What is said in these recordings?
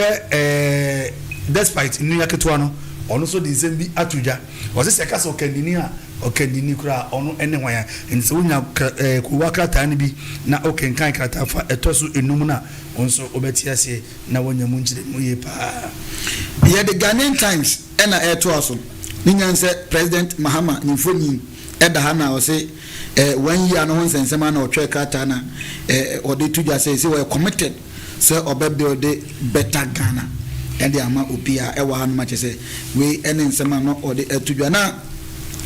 Ɛɛ despite nua ketewa no, ɔno nso de nsɛm bi ato dwa. Ɔse sɛ ɛka sɛ ɔkandini a, ɔkandini koraa ɔno ne hwan a? Nti sɛ wonya ɛɛ kowa krataa no bi na wokenkan krataa fa ɛtɔ so enum no a, wo nso wobɛte aseɛ na woanya mu nkyerɛmu yie paa. Yɛde Ghanaian Times na ɛretoa so. Ne nyan sɛ President Mahama ne mfoni da ha na ɔse eh, one year no ho nsɛnsɛm a na ɔtwerɛ krataa na eh, ɔde to dwa sɛ sɛ ɔyɛ committed sɛ ɔbɛ builde better Ghana de ama obiara ɛwɔ hanom akyɛ sɛ wei ɛne nsɛm a na ɔde ato dwa na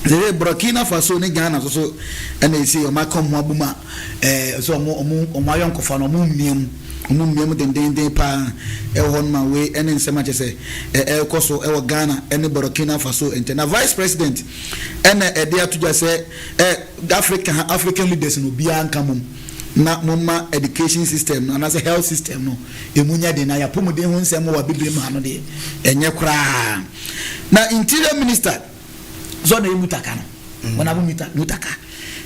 sɛ Burkina Faso ne Ghana so so ɛna ɛsei ɔmo aka ɔmo abom a ɛɛ sɛ ɔmo ɔmo ɔmo ayɔnkofa no ɔmo mmia mu ɔmo mmia mu dendenden paa ɛwɔ hɔ nom a wei ɛne nsɛm akyɛ sɛ ɛɛkɔ so ɛwɔ Ghana ɛne Burkina Faso ntɛ na Vice President ɛna ɛde ato dwa sɛ ɛ Africa ha African leaders no obiara nka mom na momma education system no anaasɛ health system no ɛmu nyɛ den na yɛapɔmuden ho nsɛm wɔ abibire mu ha no deɛ ɛnyɛ koraa. Na interior minister sɛ ɔna ɛyɛ mutaka no mm. wɔn abo mutaka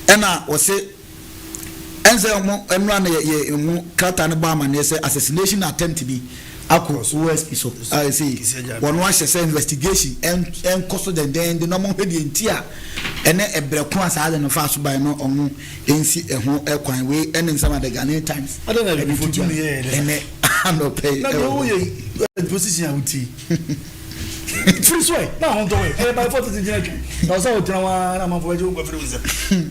ɛna wɔse ɛnsɛ ɔmo ɛnura na yɛ yɛ ɔmo krataa no bɔ amaneɛ sɛ assassination attempt bi akɔ OSP so a ɛsɛ wɔn ahyɛ sɛ investigation ɛnkɔ so dɛndɛn na ɔmo hwɛ deɛ nti a ɛnɛ ɛbrɛ ko a saa de no fa so ban no ɔmo nsi ɛho kwan. Wei ɛne nsɛm a The Ghanaian Times Adɛn na ɛde abibifo to dwa tumi yɛ yɛ dɛ ɛnɛ anɔpa yi na deɛ ɛwɔ hɔ. woyɛ yi position a wotie firi so ɛ na ahontɔ ɛ ɛyɛ by force gyina twɛn na ɔsɛ wogyina hɔ ara na amanfoɔ bɛgye wo nkwa firi wo nsam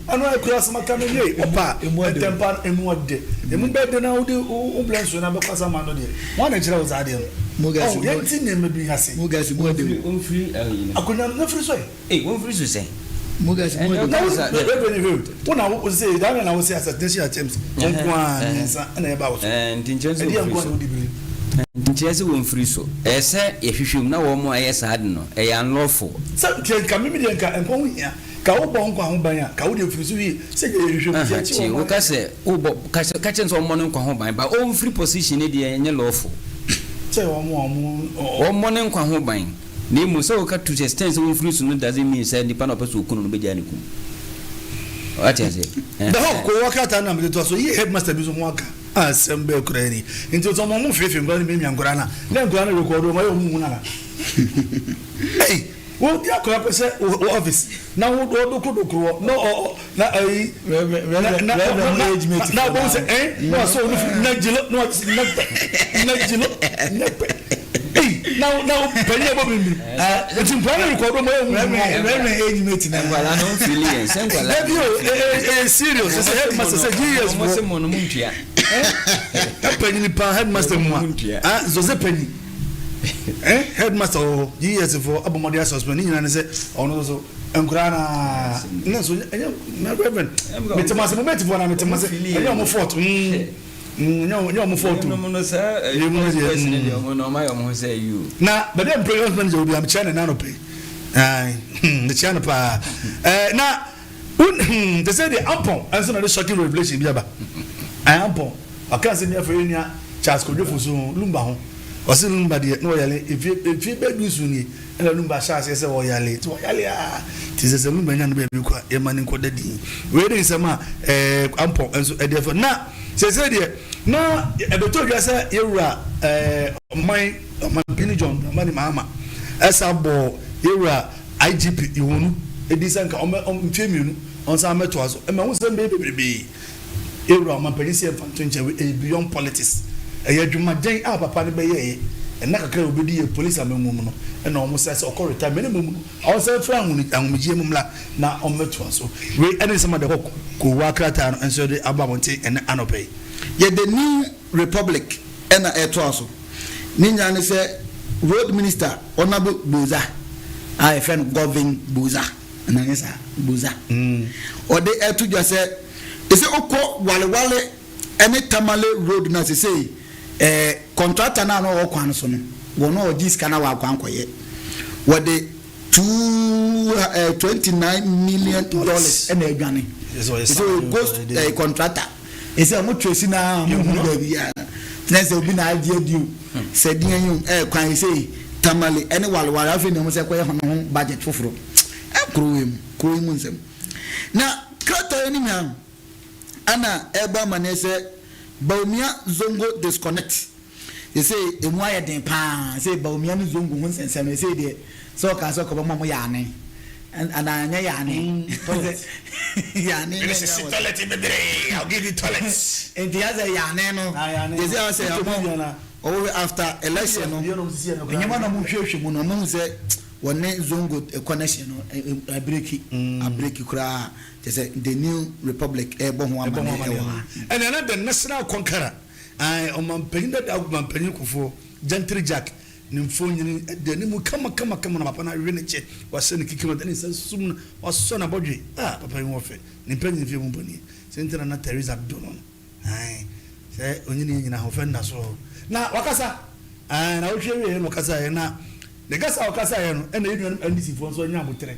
ɛno akura asɛm aka no yie ɔpa Emu ɔdɛ. ntɛmpa no emu ɔdɛ emu bɛdɛ na wode wo blɛ nsuo na bɛkɔ asama no deɛ wɔn na kyerɛ wo saa deɛ no Mo guys, ɔho mo- yɛnti nneɛma bi ase Mo guys mu ɔdɛ o. Wɔmfiri ayi no. akonnwa no na firi so ɛ. Ei, wɔmfiri so sɛn? Mo guys mu ɔdɛ Na o. wo reverend hwɛ wo na wo se da na wo se assassination attempts wo nko a mmiɛnsa ɛna ɛba wo so. Nti nkyerɛ sɛ Ɛdeɛ wɔmfiri nko a na so. wodi bere. Nti nkyerɛ sɛ wɔmfiri so. Ɛyɛ sɛ yɛhwehwɛ mu na wɔn a ɛyɛ saa ade no, ɛyɛ unlawful. Sɛ nti nka mimi deɛ nka nkwa ho hia ka wo bɔ nkwa ho ban a ka wo deɛ firi so yie sɛ yɛ hwehwɛ mu Aha, ti akyi tie, wɔn woka sɛ wobɔ ka kyerɛ ka kyerɛ no sɛ ɔmmɔ ne nkwa ho ban, but ɔmfiri position no deɛ ɛnyɛ lawful. Sɛ wɔn a wɔn Wɔmmɔ ne nkwa ho ban. Na mmom sɛ woka to the extent sɛ wɔmfiri so no doesn't mean sɛ nipa no a ɔpɛ sɛ ɔku no no bɛgyaa ne kum. Wate aseɛ? The whole kowɔ krataa na mede toa so yie headmaster bi nso ho aka asɛm bɛɛ koraa ni nti sɛ ɔmo ɔmo feefee nkwadaa no miamia nkwadaa no a na nkwadaa no rekɔdo ɔmo ayɛ ɔmo hu nana ei wo di akwadaa kɔ sɛ wo office na wo wo dokoro dokoro wɔ na ɔ ɔ na ayi na na na na na ɔbɛn sɛ ɛn na wasɔ ɔno fi na gyilo na wasɔ na pɛ na gyilo na pɛ ei na na panyin ɛbɔ bimbim nti nkwadaa no rekɔdo ɔmo ayɛ ɔmo hu nana Reverend age mate na. Nkwadaa no mfili yɛn sɛ nkwadaa. Dabi o, ɛyɛ serious sɛ headmaster sɛ GES Ɔmo se mo no mo ntua. Panyin paa headmaster mu a ah zɔzɛ panyin eh headmaster wɔ hɔ GES fo abɔmɔden asuspend ne nyinaa ne sɛ ɔno nso nkoraa na ne nso ɛnyɛ na reverend mete mo ase mo mate fo na mete mo ase ɛnyɛ ɔmo fault ɛnyɛ ɔmo fault o. Ɛnom no saa Yɛn mu no deɛ, boys no deɛ ɔmo no ɔmo ayɛ ɔmo ho sɛ yi o. Na baabi a mpere manager obi a mekyia ne nan pɛ ayi mekyia no paa ɛɛ na un te sɛ deɛ Ampɔn ɛnso na de shocking revelation bi aba. Ɛɛ Ampɔn ɔka nsɛm bi afa yɛn nua Charles Kwadwo Fosu ho, Lumba ho. Ɔse Lumba deɛ na ɔyale mfie mfie bɛyɛ 70 nie ɛna Lumba hyɛ aseɛ sɛ ɔyale nti ɔyale aa nti sɛ sɛ Lumba nya no baabi kɔ a yɛma no nkɔda din. Wei ne nsɛm a ɛɛ Ampɔn nso ɛde afa na sɛsɛ deɛ na ɛbɛtɔ dwa sɛ yɛwura ɛɛ ɔman ɔmanpanin John Dramani Mahama ɛsa bɔ yɛwura IGP Iwonu ɛdi sɛ nka ɔmɛ ɔm mfie 2 ɔnsan mɛtoa so ɛma ho nsɛm bɛyɛ bebrebe. Yɛwura ɔmanpanin sɛ yɛmfa nto nkyɛn wei ɛyɛ beyond politics ɛyɛ adwumaden a papa no bɛyɛɛyɛ ɛna kakra a obɛdi yɛ police amamuo mu no ɛna ɔmo sɛ sɛ ɔkɔ retirement ne mmom no ɔnsan firi ahomegyeɛ mu mmra na ɔmmɛtoa so. Wei ɛne nsɛm a de kɔ kowa krataa no nso de aba abɔnten ɛnɛ anɔpa yi. Yɛ The New Republic ɛna ɛtoa so. Ne nyinaa ne sɛ Road Minister Honourable Gboza a yɛfrɛ no Govin Gboza anaa nyɛ saa Gboza ɔde ɛto dwa sɛ ɛsɛ wokɔ Walewale ɛne Tamale Road no a sesei ɛɛ contractor no a na ɔwɔ kwan no so no wɔn a ɔgye sika na wakɔ ankɔyɛ wɔde two ɛɛ $29 million ɛna adwane ɛsɛ ɔyɛ ghost ɛɛ contractor ɛsɛ ɔmo trace na ɔmo hu baabi a tena sɛ obi na agye adi o sɛ deɛ yi o ɛɛ kwan sɛ Tamale ɛne Walewale afei na ɔmo sɛ kɔyɛ ho ho budget foforɔ ɛkuro yi mu kuro yi mu nsɛm na krataa yi ni hia ɛna ɛbɔ amaneɛ sɛ Bawumia Zongo disconnect. Sesei emu ayɛ den paa sɛ Bawumia ne Zongo ho nsɛnsɛm no sesei deɛ sɛ ɔkaa sɛ ɔkɔbɛma ɔmo yaane anaa ɛnyɛ yaane toilet yaane ne sisi toilet bebree I'll give you toilets nti asɛ yaane no sesei asɛ ɔmo ɔwɔ after election no nneɛma na ɔmo hwehwɛ mu no ɔmo hu sɛ wɔne Zongo connection no abireki abireki koraa kyɛ sɛ the new republic ɛbɔ ho amane ɛwɔ ha. Ɛna na the national conqueror. Ae, ɔmampanyin dada Ɔmampanyin Kufuor, Gentry Jack, ne mfonyin da anim kamakamakama na papa no awe ne kyɛ, wahyɛ ne kikiri, ɔde ne nsa asum no, wasɔ n'abɔdwe. Ah, papa yi ho ɔfɛ. Ne mpanyin mfe mu mpo nie. Sɛ nti na na Teresa dɔ no no. Ae, sɛ onyinii nyinaa ahoɔfɛ nna so. Na wakasa. Ae, na ɔhwɛ wieɛ na ɔkasaeɛ na ne kasa a ɔkasaeɛ no ɛna yɛn nuanom NDC foɔ nso anya aboterɛ.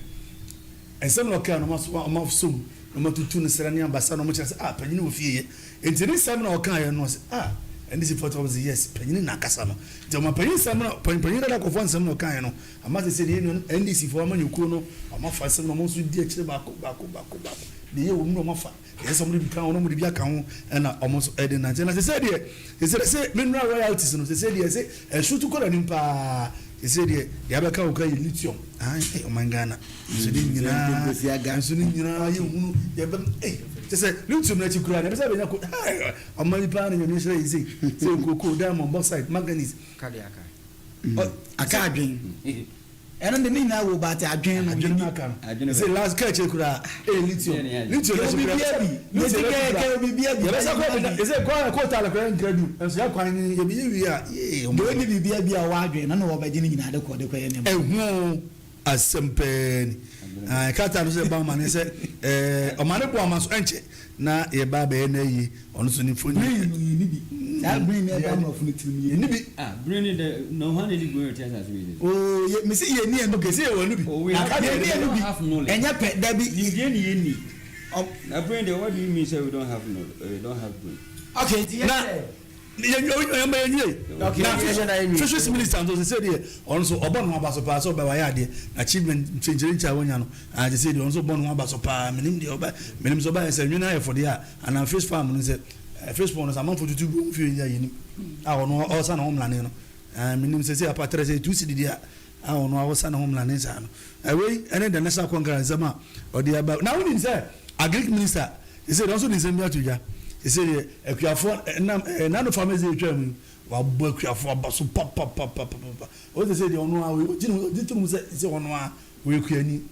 Nsɛm na ɔkae no wɔasɔ mu na wɔatutu no srɛ ne abasa na wɔkyerɛ sɛ ah panyin wɔ fie yɛ. Enti ne nsɛm na ɔkaeɛ no ɔse ah NDC foɔ te hɔ sɛ yes panyin na akasa no. Nti ɔma panyin nsɛm na panyin dada kɔfoɔ nsɛm na ɔkaeɛ no ama sese deɛ yɛn nuanom NDC foɔ amanyɔkuo no wɔafa nsɛm na wɔn nso di akyire baako baako baako baako deɛ ɛyɛ wɔ mu na wɔafa. Ɛsɛ sɛ wɔde bi ka ho na wɔde bi aka ho ɛna wɔn nso ɛde nante. Na sese deɛ sese deɛ sɛ mineral royalties no sese deɛ sɛ ɛso tu kɔ n'anim paa sese deɛ deɛ abɛka wo ka yɛ lithium. Ayi ɛy ɔman Ghana nso ne nyinaa nso ne nyinaa yɛ hunu yɛ bɛm ɛy kyɛ sɛ lithium n'akyi koraa na ɛbɛsɛ abɛnya ko ɛy ɔman yi paa na nyame nhyira yɛ sei sɛ koko diamond bauxite manganese. Aka adwen. Ɛno de ne nyinaa wɔ but adwene no. Adwene no aka no. Sɛ last kaa akyire koraa ɛyɛ lithium. Lithium akyi koraa. Lithium akyi koraa. Yɛbɛsa kɔ bɛda ɛsɛ kɔ a kɔ taale koraa nkira du. Nso yɛ kwan no yɛbɛyɛ wie a yee. Deɛ ɔnni biribiara bi a ɔwɔ adwene no na wɔbɛgye ne nyinaa de kɔ de kɔyɛ nneɛma. Ɛho asɛm pɛɛ ni. Krataa no sɛ ɛba ɔmane sɛ ɔmane boa ma so ɛnkyɛ na yɛba abɛyɛ no ayie. Ɔno nso ne mfoni. Brain no yɛnni bi. Saa brain no ɛda mmorɔfo no tirim yɛnni bi. Ah brain no dɛ na hwan na ɛni brain ɔte asase wei so. Oo yɛ mesi yɛnni ɛno bi. Okay sɛ yɛwɔ ɛno bi. Oh we have yɛnni we ɛno don't bi. have knowledge. Ɛnyɛ pɛ dabi. Nimdeɛ ne yɛnni. Na brain deɛ what do you mean sɛ we don't have knowledge we don't have brain. Okay nti yɛn Na sɛ. Yɛn yɛn nwie. Okay, Na yɛn na yɛn nwie. Fisheries minister nso sɛ deɛ ɔno nso ɔbɔ ne ho aba so paa sɛ ɔbɛ wayɛ adeɛ achievement nkyɛnkyɛnkyɛn a wɔnya no ah te sɛ deɛ ɔno nso bɔ ne ho aba so paa menim deɛ ɔbɛ menim sɛ ɔbɛyɛ sɛ nwene ayɛ fɔdeɛ a anaa fish farm no sɛ fish pond no sɛ amanfo tutu gu wɔn fie yi a yɛnim a ɔno ɔsa ne ho mlane no ah menim sɛ sɛ apatrɛ sɛ etu si didi a a ɔno awosa ne ho mlane saa no ɛwei ɛne the national congress nsɛm a ɔde aba na wonim sɛ agric minister Sesei deɛ ɔnso de nsɛm bi ato dwa. Sesei deɛ akuafoɔ ɛnam ɛɛ nano farmers day atwa mu yi, wabɔ akuafoɔ aba so papapapapapa. Ɔno sesei deɛ ɔno ara ɔgye ne ɔgye tom sɛ sesei ɔno ara ɔyɛ kuani.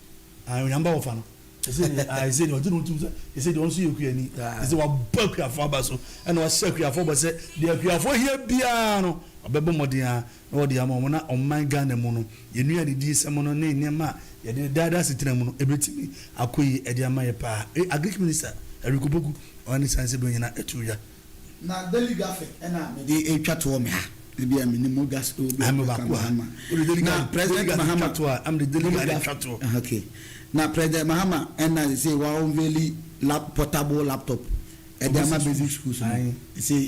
Ae Onyame ba wɔfa no. Sesei deɛ ae sesei deɛ ɔgye ne ho tom sɛ sesei deɛ ɔno nso yɛ kuani. Sesei wabɔ akuafoɔ aba so ɛna wahyɛ akuafoɔ bɔ sɛ deɛ akuafoɔ hia biara no ɔbɛbɔ mmɔden ara na wɔde ama wɔn na ɔman Ghana mu no yɛn nnuanedie sɛm no ne nneɛma a yɛde daa daa asetena mu no ɛbɛtumi akɔ yie de ama yɛ paa. Agric Minister Eric Opoku ɔne saa nsɛm yi nyinaa ɛto dwa. Na Daily Graphic ɛna mede retwa toɔ me ha ebia menim mo gas obi a Ame ɔka baako ha Mahama wode Daily na Graphic Daily President Graphic Mahama twa toɔ a ame de Daily Daily Graphic Graphic twa toɔ. okay na President Mahama ɛna sesei wa unveili lap portable laptop Ɛde ama basic schools no. Ɛsɛ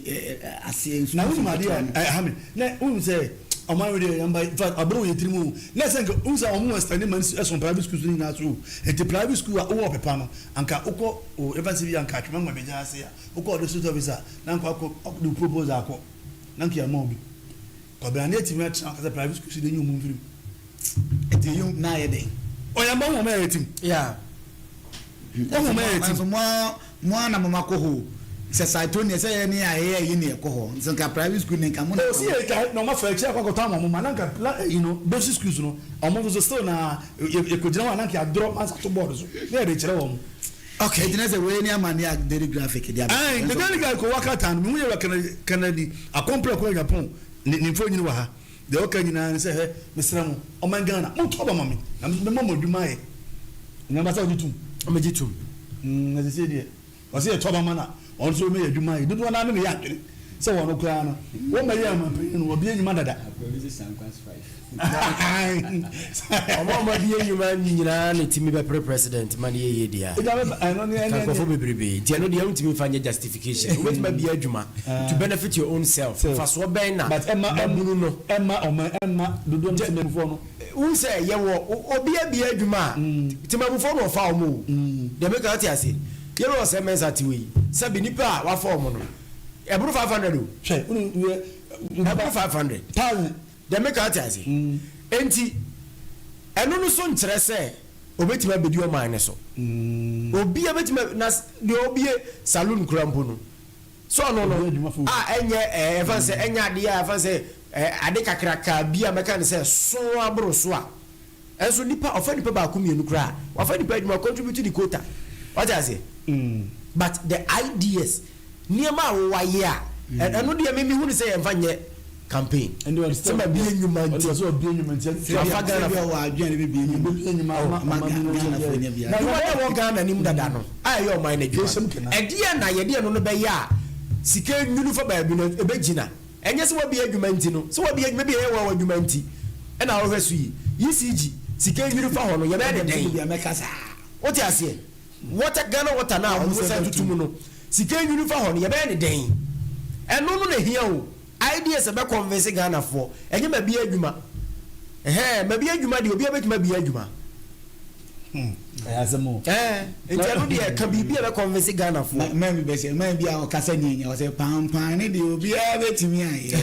aseɛ nso. Na wonim adeɛ a ɛha me na wonim sɛ ɔman wei deɛ yɛn ba in fact abere wɔ yɛn tirim o na ɛsɛ nka wonim sɛ wɔn extend ma ɛsɔn private schools no nyinaa so o nti private school a wowɔ ɔpepa no anka wokɔ o ɛfa sɛ bi anka atwema nwa bɛgya ase a wokɔ district office a na anka wakɔ de proposal akɔ na nka yɛama wo bi Kwabena ne atumi atena aka sɛ private schools de nyi wɔn mfiri mu. Nti eyi na ayɛ dɛn? Ɔyɛ mba wɔn ayɛ tim. Yeah. Wɔn wɔn ayɛ tim. Nso mo a mo a na mo ma kɔ hɔ o. Sɛ Saitoni ɛsɛ yɛ ne ayɛ yɛ ne ɛkɔ hɔ. Nso nka private school ne nka mo na. O si yɛ ka na wɔn afa akyire akɔ akɔtɔ ama wɔn ma na nka la you know basic schools no wɔn nso so still na yɛ yɛ kɔ gyina hɔ a na nka yɛadrɔ ansa to board so na yɛde kyerɛ wɔn. Okay, nti na sɛ wei ne amane a Daily Graphic de aba. Ɛn, the Daily Graphic wɔ krataa no, mehu yɛ wɔ Kennedy, Kennedy Akompreko wɔ Japan, ne, ne mfonyin wɔ ha. Deɛ ɔka nyinaa ne sɛ, hɛ, mesrɛ mo, ɔman Ghana, monto aba ma me, na mɛma mo adwuma ayɛ. Nyame sɛ ɔgye tom. Ɔmɛgye tom. Na sɛsei deɛ, ɔsɛ yɛto aba ma no a, ɔno nso ɔmɛyɛ adwuma ayɛ. Dodoɔ no ara ne ne yɛ adwene sɛ wɔn koraa no, wɔmmɛyɛ ɔmanpanyin no, wɔabue nnwuma dada. Ɔmo a ɔmo abue nnwuma nyinaa na etumi bɛpere president ma no yɛ yie deɛ a, ka nkurɔfoɔ bebrebe. Nti ɛno deɛ wontumi nfa nyɛ justification. Wobɛtumi abue adwuma to benefit your own self. Mfasoɔ bɛn na mmabunu no. Ɛmma ɔman, ɛmma dodoɔ no temamufoɔ no. Wohu sɛ yɛwɔ obi abue adwuma a, temamufoɔ na ɔfa wɔn o. Deɛ meka wote aseɛ? Yɛwɔ Osei Mensah te wei, sɛbe nnipa a wafa wɔn no, ɛboro 500 o. Hwɛ, wone. Ɛboro 500. 1,000. Deɛ meka ate ase. Enti ɛno no so nkyerɛ sɛ obetumi abedi ɔman no so. Obi a betumi na deɛ obie saloon kura mpo no, so ɔno no a ɛnyɛ ɛɛ ɛfa sɛ ɛnyɛ adeɛ a ɛfa sɛ ɛɛ ade kakraka bi a mɛka ne sɛ so aboro so a, ɛnso nipa ɔfa nipa baako mmienu koraa, wafa nipa adwuma, contribute to the quota. Wate ase? But the ideas, nneɛma a wɔwayɛ a, ɛno deɛ mímí hu ne sɛ yɛmfa nyɛ campaign sɛ ma bie nnwuma nti wafa Ghana fo wɔ adwene ne bie nnwuma ama Ghana fo nya bia. Nnwuma na ɛwɔ Ghana nim dada no a ɛyɛ ɔman no adwuma no, ɛdeɛ na yɛde ɛno no bɛyɛ a sika nwunu fa baabi no ɛbɛgyina. Ɛnyɛ sɛ wabie adwuma nti no, sɛ wabie adwuma bi a ɛyɛ wɔ adwuma nti ɛna wɔhwɛ so yi. ECG sika nwunu fa hɔ no, yɛbɛyɛ ne dɛn? Wote aseɛ? Water, Ghana Water no a wɔn san tutu mu no, sika nwunu fa hɔ no, yɛbɛyɛ ne dɛn? Ɛno no na ehia o. Ideas ɛbɛ convince Ghanafoɔ. Ɛnyɛ ma bie adwuma. Ɛhɛn, ma bie adwuma deɛ, obiara bɛtumi abie adwuma. Ɛyɛ asɛm o. Ɛɛ, nti ɛno deɛ ka biribi a ɛbɛ convince Ghanafoɔ. Mɛn bi bɛsɛ mɛn bi a ɔkasa ni enya ɔsɛ pampan ne deɛ obiara bɛtumi ayɛ.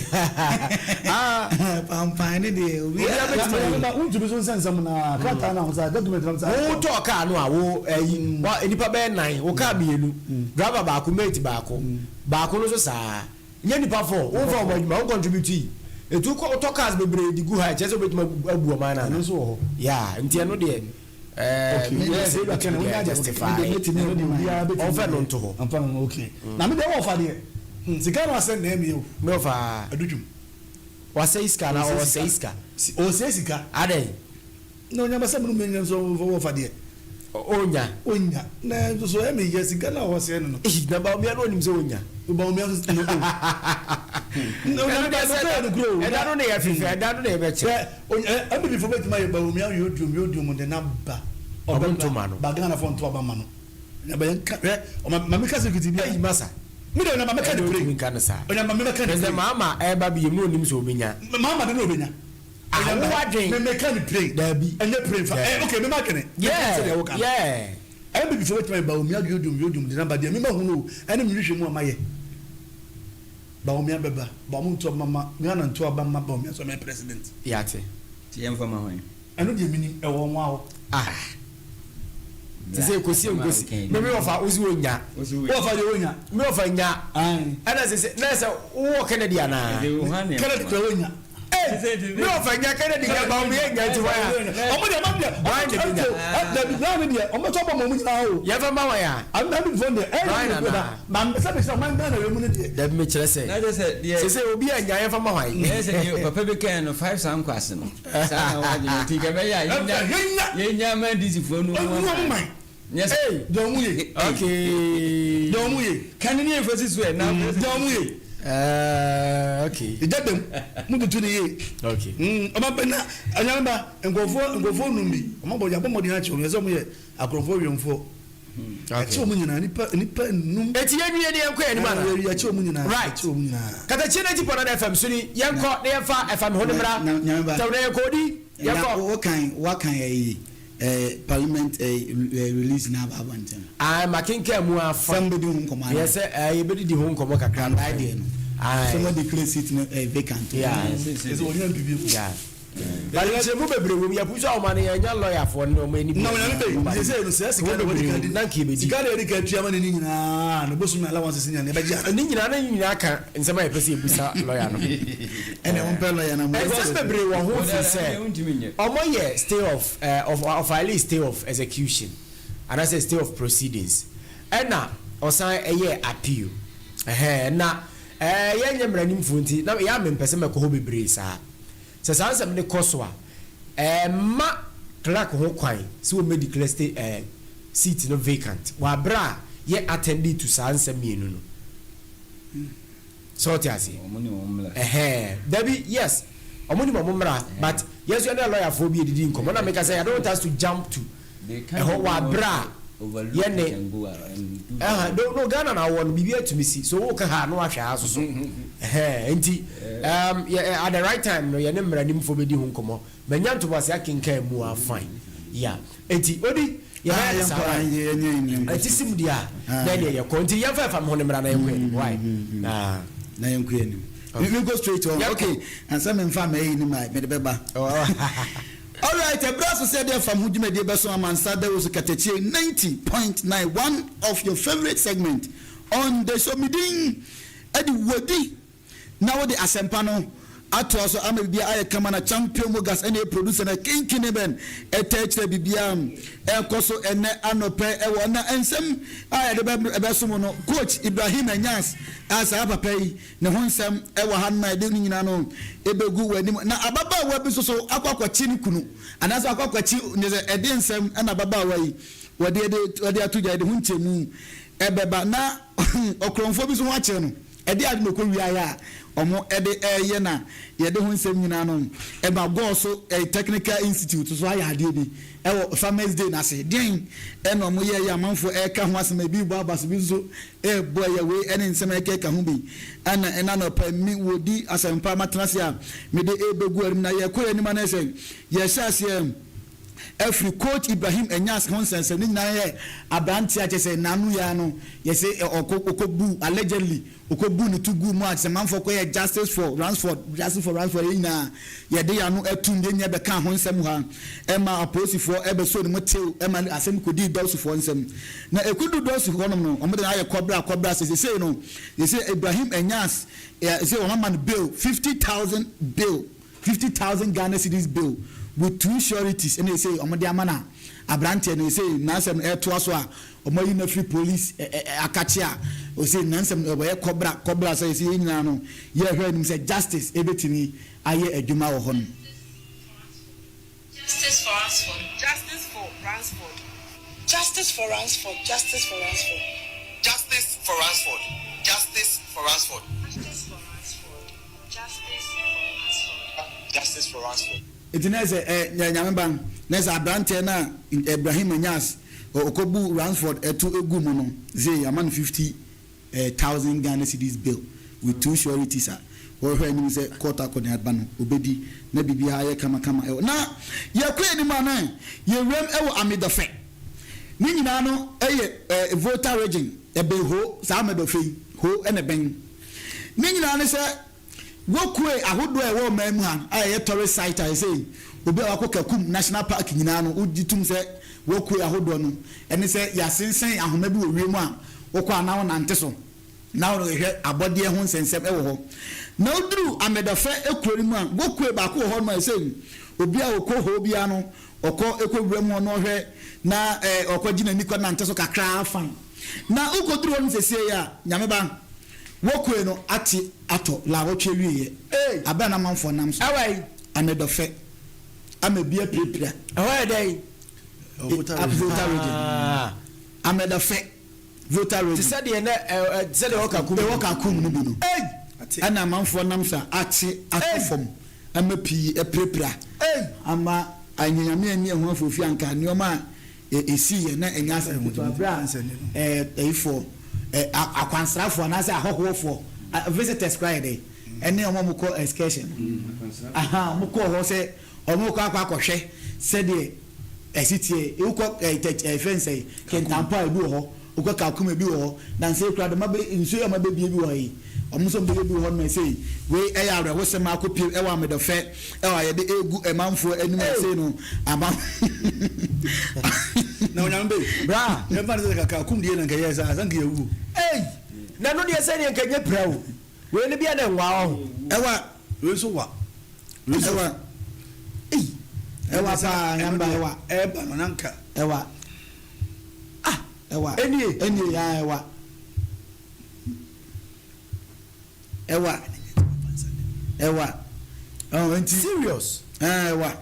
Pampan ne deɛ obiara bɛtumi ayɛ. Wontumi so nsɛnsɛm na krataa na ahosuo document na wo tɔɔ kaa no a, wo ɛyi wa nipa bɛyɛ nan, wo kaa mmienu, driver baako, mate baako, baako no nso saa. Nyɛ nipa fɔ, wo nfa wɔn adwuma, wo contribute yi. Etu kɔ wotɔ cars bebree di gu ha, ɛkyerɛ sɛ wobɛtumi abu ɔman no ana? Ɛno nso wɔ hɔ. Yeah, nti ɛno deɛ ɛɛ Okay. mi Yes, sɛ ewura Kennedy, ebetumi wonya justify. Ɛno deɛ obiara bɛtumi Ɔnfɛ no nto hɔ. Ɔnfɛ no, okay. Na mi deɛ wɔfa deɛ, sika no asɛn na ɛmi o. Mi ɔfa. Adutwum. Wasɛe sika na ɔsɛe sika. Ɔsɛe sika. Adɛn? Na onyama sɛ minnu mi nso wɔfa deɛ. Onya. Onya. Na nso so ɛmi yɛ sika na ɔsɛe no no. Eyi na Bawumia no onim sɛ onya. Bawumia nso no o. Ɛno deɛ sɛ ɛda no na yɛ fifɛ, ɛda no na yɛ bɛkyerɛ. Sɛ NPP fo bɛtumi ayɛ Bawumia yodiom yodiom de na ba. Ɔmo nto ma no. Ba Ghana fo nto aba ma no. Na bɛyɛ nka hwɛ ɔma maame ka security bi. Eyi masa. Mi de ɔnya maame ka ne pere. Ɛna nka no saa. Ɔnya maame ka ne pere. President Mahama ɛɛba bi yɛ mu onim sɛ obenya. Mahama de na obenya. Awo adwen. Me me ka ne pere. Dabi. Ɛnyɛ pere nfa. Ɛ okay me ma adwene. Yeah yeah. NPP fo bɛtumi ayɛ Bawumia yodiom yodiom de na ba deɛ mi ma hunu o ɛne mi hwehwɛ mu a ma yɛ. Bawumia bɛba ba ɔmo nto aba ma Ghana nto aba ma Bawumia sɛ ɔmɛ president. Yate. Ti yɛn fa ma hɔn. Ɛno deɛ mi nim ɛwɔ ɔmo ahɔ. Ah. Te sɛ ekosi nkosi. Me me ɔfa osi onya. Wɔfa deɛ onya. Me ɔfa nya. Ɛna sɛ sɛ na sɛ wowɔ Kennedy anaa. Kennedy kura onya. Ee, me ɔfa nya Kennedy nya Bawumia nya nti wɔn a. Ɔmo deɛ ɔmo deɛ ɔmo deɛ dabi naa ne deɛ ɔmo tɔ bɔ ma ɔmo nyinaa o. Yɛn fa ma wɔn ya. Ami fɔ deɛ ɛyɛ Brian ɛyɛ anaa. na ma sɛ mi sɛ ɔman Ghana wɛ mu ne deɛ. Dabi mi kyerɛ sɛ. Na kyerɛ sɛ deɛ. Sɛ sɛ obi a nya yɛn fa ma wɔn. Yɛ sɛ deɛ papa bi kan no five san kɔ ase no. Saa na wɔn adwene ti kɛmɛ yɛ a yɛnya yɛnya ama ndc foɔ no. Ɔmo man. Nyɛ sɛ. Ee deɛ ɔmo ye. Okay. Deɛ ɔmo ye. Kane ne yɛn fɛ si so ɛ na. Deɛ ɔmo ye. Okay. Ìjà dɛm mo tutu ne yie. Okay. Ɔmo abɛ na anyamaba nkurɔfoɔ nkurɔfoɔ num bi ɔmo abɔ yabɔ mɔden akyɛ ɔmo yɛ sɛ ɔmo yɛ akorɔmfoɔ wiɛmfoɔ. Ɛkyɛ ɔmo nyinaa nipa nipa num. Eti yɛn nwie ne yɛn kɔ yɛn anim ana. Ɛkyɛ ɔmo nyinaa. Right. Ɛkyɛ ɔmo nyinaa. Katakyie 90.9 FM so ni yɛn kɔ ne yɛn fa ɛfa mi ho ne mra. Tɛw na yɛn kɔ odi yɛn kɔ. Wakan wakan ɛyi parliament release na aba abɔnten. Ayi ma kenkan mu afa. Sɛ mbɛdi ho nkɔmɔ ana. Yɛ sɛ ɛɛ yɛbɛdidi ho nkɔmɔ kakra no. Ayi deɛ no. Ayi. Sɛ mo declare seat no vacant. Yeah. Ɛsɛ wɔn nyɛ bibi. Yeah. But nkyɛnmu bebree wɔ mu yɛ pusu a wɔn ano yɛn nya lɔyafoɔ ne wɔn ani bi. Na wɔn nyame bɛyi nti sɛ sɛ sika na wɔde ka di na nka ebedi. Sika na yɛde ka tua ma ne ne nyinaa ne bosom allowance nyinaa ne bɛgye. Ne nyinaa ne nyinaa ka nsɛm a yɛpɛ sɛ ebusa lɔya no. Ɛna wɔn pɛ lɔya na mo. Nsɛm bebree wɔ ho fi sɛ ɔmo yɛ stay of of ɔfile stay of execution anaasɛ stay of proceedings, ɛna ɔsan ɛyɛ appeal ɛhɛn, na yɛnyɛ mmeranimfoɔ nti na yɛ ame mpɛ sɛ mɛkɔ hɔ bebree saa. Sɛ saa nsɛm ne kɔ so a, ɛma clerk ho kwan sɛ wɔn declare stay seat no vacant wɔ abere a yɛ attending to saa nsɛm mmienu no. Sɛ ɔte aseɛ, ɛhɛn, dabi, yes, ɔmo nim ɔmo mmra, but yɛn nso yɛn ne lɔyafoɔ bi edidi nkɔmɔ na meka sɛ I don't want us to jump to ɛhɔ wɔ abere a yɛne ɛhɛn no no Ghana na awɔ no biribi atumi si so wɔka ha no ahwɛ ha soso ɛhɛn. Nti yɛ at the right time no, yɛne mmeranimfoɔ bɛdi ho nkɔmɔ. Manya ntoboase akenkan mu a, fine, yeah. Nti odi yɛbɛyɛ ne saa, right? Ɛti sim deɛ a na ɛdeɛ yɛkɔ, nti yɛmfa ɛfa me ho ne mmra na yɛnkɔ anim, why? Na yɛnkɔ anim. We go straight on. Okay. Ansa me nfa ma eyi ni ma me de bɛba. Alright, ɛberɛ aso sɛ ɛde ɛfam ho dwumadie bɛso amansa dawuro so katakyie 90.9 one of your favorite segment on the show. Me din ɛde Wodi na wode asɛmpa no atoa so ama biribiara ayɛ kama na Champion Mogas ɛna ɛyɛ producer na Kinkini Ben ɛtaa kyerɛ biribiara ɛkɔ so ɛnɛ anɔpɛ ɛwɔ na nsɛm a yɛde bɛso mo no Coach Ibrahim Anyas a saa papa yi ne ho nsɛm ɛwɔ ha no ma yɛde ne nyinaa no ɛbɛgu w'anim na ababaawa bi nso so akɔ akɔkye ne kunu anaasɛ akɔ akɔkye ne sɛ ɛde nsɛm ɛna ababaawa yi wɔde ɛde ato gya yɛde ho nkyɛmu ɛbɛba na ɔkorɔmfoɔ bi nso ho akyerɛ no. Ɛdeɛ ade na ɔkɔ wiaeɛ a ɔmo ɛde ɛɛyɛ na yɛde ho nsɛm nyinaa no ɛma Gɔɔ so ɛɛ Technical Institute so ayɛ adeɛ bi ɛwɔ Farmers Day no ase. Deɛn ɛna ɔmo yɛɛyɛ amanfoɔ ɛɛka ho asɛm ebi bɔ aba so ebi nso ɛɛbɔ ɛyɛ wei ɛne nsɛm a ɛkeka ho bi ɛna ɛna anɔpa yi me wɔdi asɛmpa matena ase a mede ɛɛbɛgu anim na yɛkɔ yɛn anim a na ɛsɛ yɛhyɛ aseɛ afiri Coach Ibrahim Enyas ho nsɛnsɛm ne nyinaa yɛ aberanteɛ a kyerɛ sɛ n'ano yi ara no yɛse ɔkɔ ɔkɔbu allegedly ɔkɔbu ne to guu mu a kyerɛ sɛ manfoɔ kɔyɛ justice for Ransford justice for Ransford yɛn nyinaa yɛde yɛn ano atum yɛn nyinaa bɛkaa ho nsɛm ha ɛma apolisifoɔ ɛbɛsoo ne mu tew ɛma asɛm kɔdii dɔwsofoɔ nsɛm na ɛkɔduu dɔwso hɔnom no wɔde no ayɛ kɔbra kɔbra sɛ sesei no yɛse Ibrahim Enyas yɛse wɔn ama no bail 50,000 bail 50,000 Ghana cedis bill with two sureties ɛna ɛsei wɔn de ama na abranteɛ no ɛsei n'asɛm no ɛtoa so a wɔn ayi no afiri police ɛ ɛ akakye a ɔsei n'asɛm no ɛbɛyɛ kɔbra kɔbra sɛ ɛsei yɛn nyinaa no yɛhwɛ anim sɛ justice ɛbɛtumi ayɛ adwuma wɔ hɔ no. Justice for Ransford. Justice for Ransford. Justice for Ransford. Justice for Ransford. Justice for Ransford. Justice for Ransford. Justice for Ransford. Justice for Ransford. Justice for Ransford. Nti na ɛsɛ ɛ ɛ Nyame ba no, na ɛsɛ abranteɛ no a Ibrahim Anyas ɔkɔbu Ransford ɛto egu mu no, sei ama no 50 thousand Ghana cedis bail with two sureties a wɔhwɛ anim sɛ court akɔneaba no ɔbɛdi na biribiara ayɛ kamakama ɛwɔ na yɛkɔ anim a na yɛwuram ɛwɔ Amedɔfɛ ne nyinaa no ɛyɛ eh, Volta region ɛbɛn Ho saa Amedɔfɛ yi Ho ɛna ɛbɛn ne nyinaa ne sɛ Walkway ahodoɔ a ɛwɔ ɔman mu ha a ɛyɛ tourist site a ɛsɛ obi a wakɔ Kakum National Park nyinaa no wogye tom sɛ walkway ahodoɔ no ɛne sɛ yɛasensɛn ahoma bi wɔ wiem a wokɔ a na wonante so na worehwɛ abɔdeɛ ho nsɛnsɛm wɔ hɔ. Na woduru Amedɔfɛ kuro no mu a walkway baako wɔ hɔ nom a ɛsɛ obi a ɔkɔ hɔ biara no ɔkɔ kɔ wuram hɔ na ɔhwɛ na ɔkɔgye n'ani kɔ nante so kakra fine. Na wokɔduru hɔ nom seesei a Nyame ba Walkway no ate atɔ laawɔtwe awieɛ Ei! aberɛ a na amanfoɔ nam so. Ɛwɔ he? Amedɔfɛ ama bi apirapira. Ɛhɔ yɛ dɛn? Volta region. Volta region. Ah. Amedɔfɛ, Volta Te region. sɛ deɛ na ɛ ɛ te sɛ deɛ ɛwɔ Kakum Ɛwɔ Kakum no bi no. Ei! Ate. Ɛna amanfoɔ nam so a ate atɔ Ei! fam ama pii apirapira. Ei! Ama anyanyame anni ɛho afoofio anka nneɛma a Esii yɛ na ɛnyɛ asɛm ketewa bere a ɛyifoɔ, akwansrafoɔ anaasɛ ahɔhoɔfoɔ, visitors koraa yɛ dɛ, ɛne wɔn a wɔkɔ excursion no, aha, wɔkɔɔ hɔ sɛ wɔrekɔ akɔ akɔhwɛ sɛdeɛ ɛsi teɛ. Wokɔ ɛfɛn sɛ Kintampo a ebi wɔ hɔ, wokɔ Kakuma ebi wɔ hɔ, nansa yi koraa de wɔabɛ nsuo yi a wɔabɛbie bi wɔ hɔ yi, Wɔn nso bɛyɛ bi wɔ hɔ nom sei. Wei ɛyɛ awerɛhosɛm a akɔpue ɛwɔ Amedɔfɛ ɛwɔ a yɛde ɛregu ɛmanfoɔ anim a sei no ama. Na Onyame be. Bra. Yɛmfa no sɛ kaka kum deɛ na nka yɛɛ saa sɛ nka yɛwu. Ei! Na ɛno deɛ sɛdeɛ nka ɛnyɛ pira o. Wei no bia na ɛnwa ɔho. Ɛwa. Wei nso wa. Wei nso. Ɛwa. Ei! Ɛwa paa Nyame ba ɛwa. Ɛba no na nka. Ɛwa. Ah! Ɛwa. Ɛnie. Ɛnie aa ɛwa. Ɛwa ɛwa ɔn nti. Serious. Ɛɛ ɛwa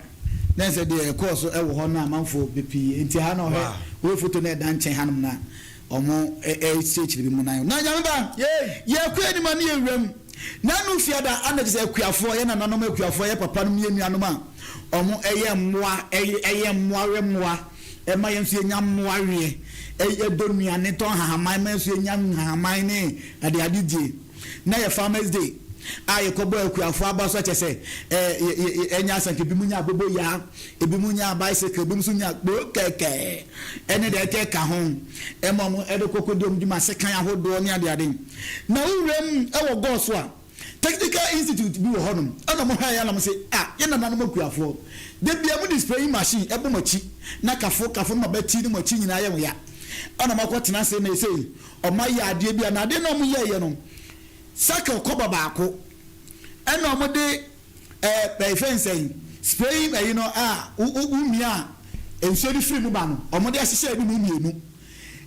na ɛsɛ deɛ ɛkɔɔ so ɛwɔ hɔ no amanfoɔ bepii nti ha na ɔhwɛ wɔyɛ foto na ɛda nkyɛn hanom na ɔmo ɛkyerɛkyerɛ bi mu nan na nyame ba yɛkɔ anim a ne yɛ wuram na no fiada ana kyɛ sɛ akuafoɔ yɛ nananom akuafoɔ yɛ papa nom yɛ nuanom a ɔmo ɛyɛ mmoa ɛyɛ mmoa wɛ mmoa Ɛma yɛn nso yɛnya mmoa weɛ, ɛdɔ nnuane, tɔ nhahaman ma yɛn nso yɛnya nhahaman ne adeade die. Na yɛ Farmers Day a yɛkɔbɔ akuafoɔ aba so kyɛ sɛ ɛnyɛ asɛnka, ebinom nya aboboyaa, ebinom nya bicycle, ebinom nso nya kpoo kɛkɛ ɛne deɛ ɛkeka ho ɛma wɔn ɛde kɔkɔdi wɔn dwuma, sekan ahodoɔ ne adeade. Na wo wuram wɔ gɔɔ so a. Technical institute bi wɔ hɔnom ɛna ɔmo hwɛɛ yɛ na ɔmo se ah yɛn nananom akuafoɔ da bia mo de spraying machine ɛbɔ mo akyi na kafo kafo no mo abati ne mo akyi nyinaa yɛ mo ya ɛna ɔmo akɔ tena ase na esei ɔmo ayɛ adeɛ bi a na adeɛ no a ɔmo yɛɛyɛ no cycle kɔba baako ɛna ɔmo de ɛɛ ɛɛ fɛn sɛn spraying ɛyi no a wo wo wo mia a nsuo no firi mu ba no ɔmo de ahyehyɛ ɛne mu mmienu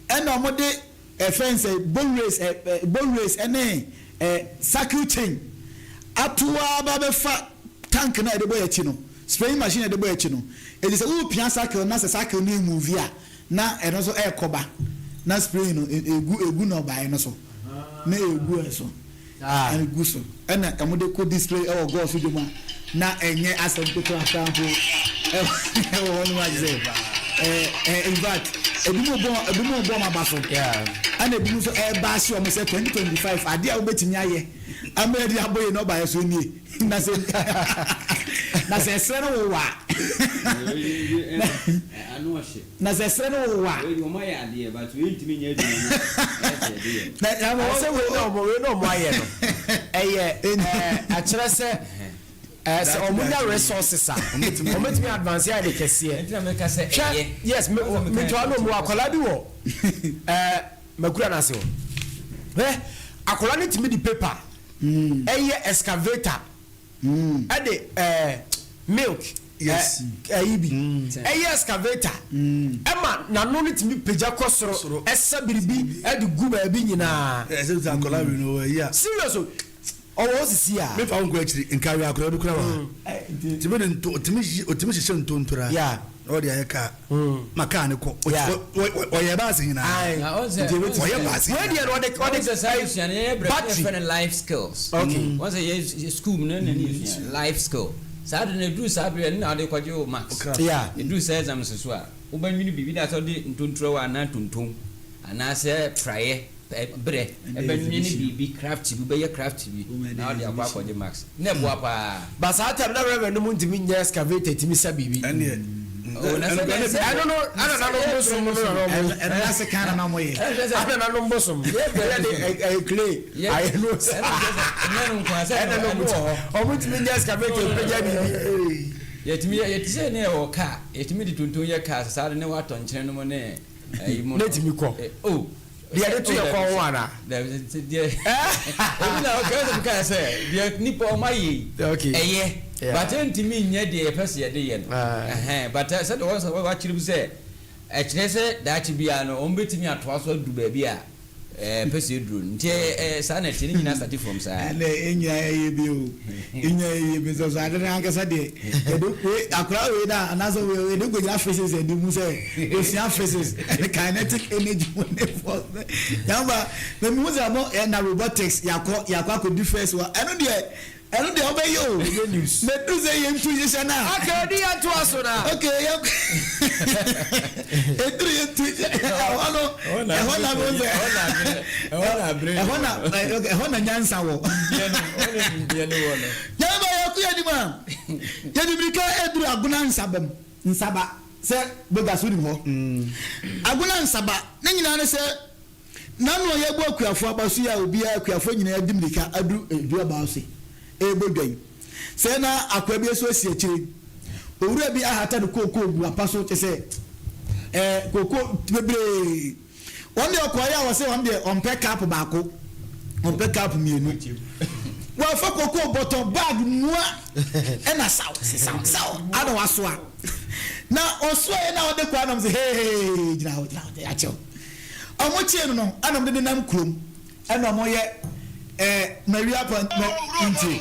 ɛna ɔmo de Ɛfɛn sɛ bone race ɛ ɛ bone race ɛne ɛ circle chain ato ara ba bɛfa tank no a yɛde bɔ yɛn akyi no, spraying machine a yɛde bɔ yɛn akyi no. Enti sɛ worepia circle na sɛ circle no remove a, na ɛno nso ɛrekɔ ba, na spraying no egu egu nnɔbaeɛ no so, na egu ɛso. Gu so na wɔde kɔ display wɔ golf dwom a na ɛnyɛ asɛm ketewa koraa mpo wɔ hɔ nom agye sɛ ɛɛ in fact ebinom bɔ ebinom bɔ wɔn aba so ɛna ebinom nso ɛreba ahye wɔn sɛ 2025 adeɛ a wobɛtumi ayɛ ama yɛde abɔ yɛn ɔba yɛ so nie na sɛ na sɛ ɛsrɛ no wowa na sɛ ɛsrɛ no wowa Na sɛ wei na ɔmo wei na ɔmo ayɛ no ɛyɛ ɛɛ akyerɛ sɛ ɛɛ sɛ ɔmo nya resources a ɔmo betumi advance ayɛ de kɛseɛ hwɛ yes me me ntɔa no ɔmo akwadaa bi wɔ ɛɛ makura n'ase hɔ hwɛ akwadaa no tumi de paper ɛyɛ excavator. Ɛde ɛɛ milk ɛyi bi ɛyɛ excavator ɛma n'ano no tumi pagya kɔ soro ɛsa biribi ɛde gu baabi nyinaa. Ɛsɛ sɛ akɔla wi no ɛyi a. Serious o ɔwɔ hɔ sisi a. Mefa wo nkɔ akyiri nka wi akɔla bi kura wɔ ha. Tumi de nto otumi otumi hyehyɛ ntontora. Na ɔde ayɛ kaa. Ma kaa ne kɔ. Ɔyɛ baasi nyinaa. Nti ɔyɛ baasi nyinaa. Wei deɛ no ɔde ɔde sɛ saa yɛsua no yɛyɛ brɛ battery. Yɛfrɛ no life skills. Okay. Wɔn sɛ yɛ school mu no na ne yɛsua life skill. Saa de no eduru saa bere no na ɔde kɔgye wo marks. Yeah. Eduru saa exams so a wobɛnwene biribi na sɛ ɔde ntontorɔ anaa tonton anaasɛ praeɛ berɛ ɛbɛnwene biribi craft bi wobɛyɛ craft bi na wode akɔ akɔgye marks na ɛboa paa. But saa time na reverend no mu ntumi nyɛ excavator tumi sa biribi. Ɛnneɛ. Oh, na sɛ ɛno no ɛna nanom bosom no na ɔmo. Ɛno na se kan na na ɔmo yɛ. Ɛna nanom bosom. Yɛ de ɛyɛ clay ayɛ no. Ɛnyɛ no nko ara sɛ ɛna no ɛno wɔ hɔ. Ɔmo ntumi nyɛ excavator mpagya biribi. Yɛtumi yɛ yɛte sɛ ne yɛwɔ car yɛtumi de tonton yɛ car saa de ne watɔ nkyene no mu ne ɛyi mu no. Ne tumi kɔ. Oh. Deɛ yɛde to yɛ kɔn ho anaa? Dabi sɛ deɛ ebi na ɔka sɛ kaa sɛ deɛ nipa ɔma yɛ yi ɛyɛ but ɛntumi nyɛ deɛ yɛpɛ sɛ yɛde yɛ no ɛhɛn but sɛdeɛ wɔn sɛ wɔakyerɛ mu sɛ ɛkyerɛ sɛ daakye biara no wɔn bɛtumi atoa so adu baabi a ɛɛ pɛ sɛ eduro no nti ɛɛ saa na ɛte ne nyinaa start from saa. Ɛnna ɛnyina ɛyɛ bi o ɛnyina ɛyɛ bi nso so ade no ankasa deɛ yɛde wei akora wei na anaasɛ wei yɛde kɔgyina physics ɛde mu sɛ osua physics ɛne kinetic energy mu ne force yamba na mi hu sɛ mo ɛna robotics yakɔ yakɔ akɔdi first wa ɛno deɛ ɛno deɛ ɔbɛyɛ o na edu sɛ yɛn tu hyehyɛ na. Okay di yɛn to aso na. Okay yɛ eduru yɛn tu ɛhɔ no ɛhɔ na mo sɛ ɛhɔ na ɛhɔ na nyansa wɔ. Yɛn ba yɛ kú yɛ ni mu a yɛde mirika eduru agona nsaba mu nsaba sɛ boga so nim hɔ agona nsaba ne nyinaa ne sɛ. N'ano a yɛbɔ akuafo aba so yi a obiara, akuafo nyinaa di mmirika adu dua baa so rebɔ dwa yi. Sɛɛ na akoa bi nso asi akyire. Owura bi ahata ne kookoo gu apa so kyerɛ sɛ ɛɛ kookoo bebree. Wɔn deɛ ɔkɔeɛ a wɔsɛ wɔn deɛ ɔmpɛ cup baako, ɔmpɛ cup mmienu. Wɔafa kookoo bɔtɔ bag mua ɛna saw saw saw ana wasoa. Na ɔsoaeɛ na ɔde kɔ anam sɛ hee gyina hɔ gyina hɔ yɛakyɛw. Ɔmo kyee no no ɛna ɔmo de nenam kurom ɛna ɔmo yɛ ɛɛ mawia kwan no nti.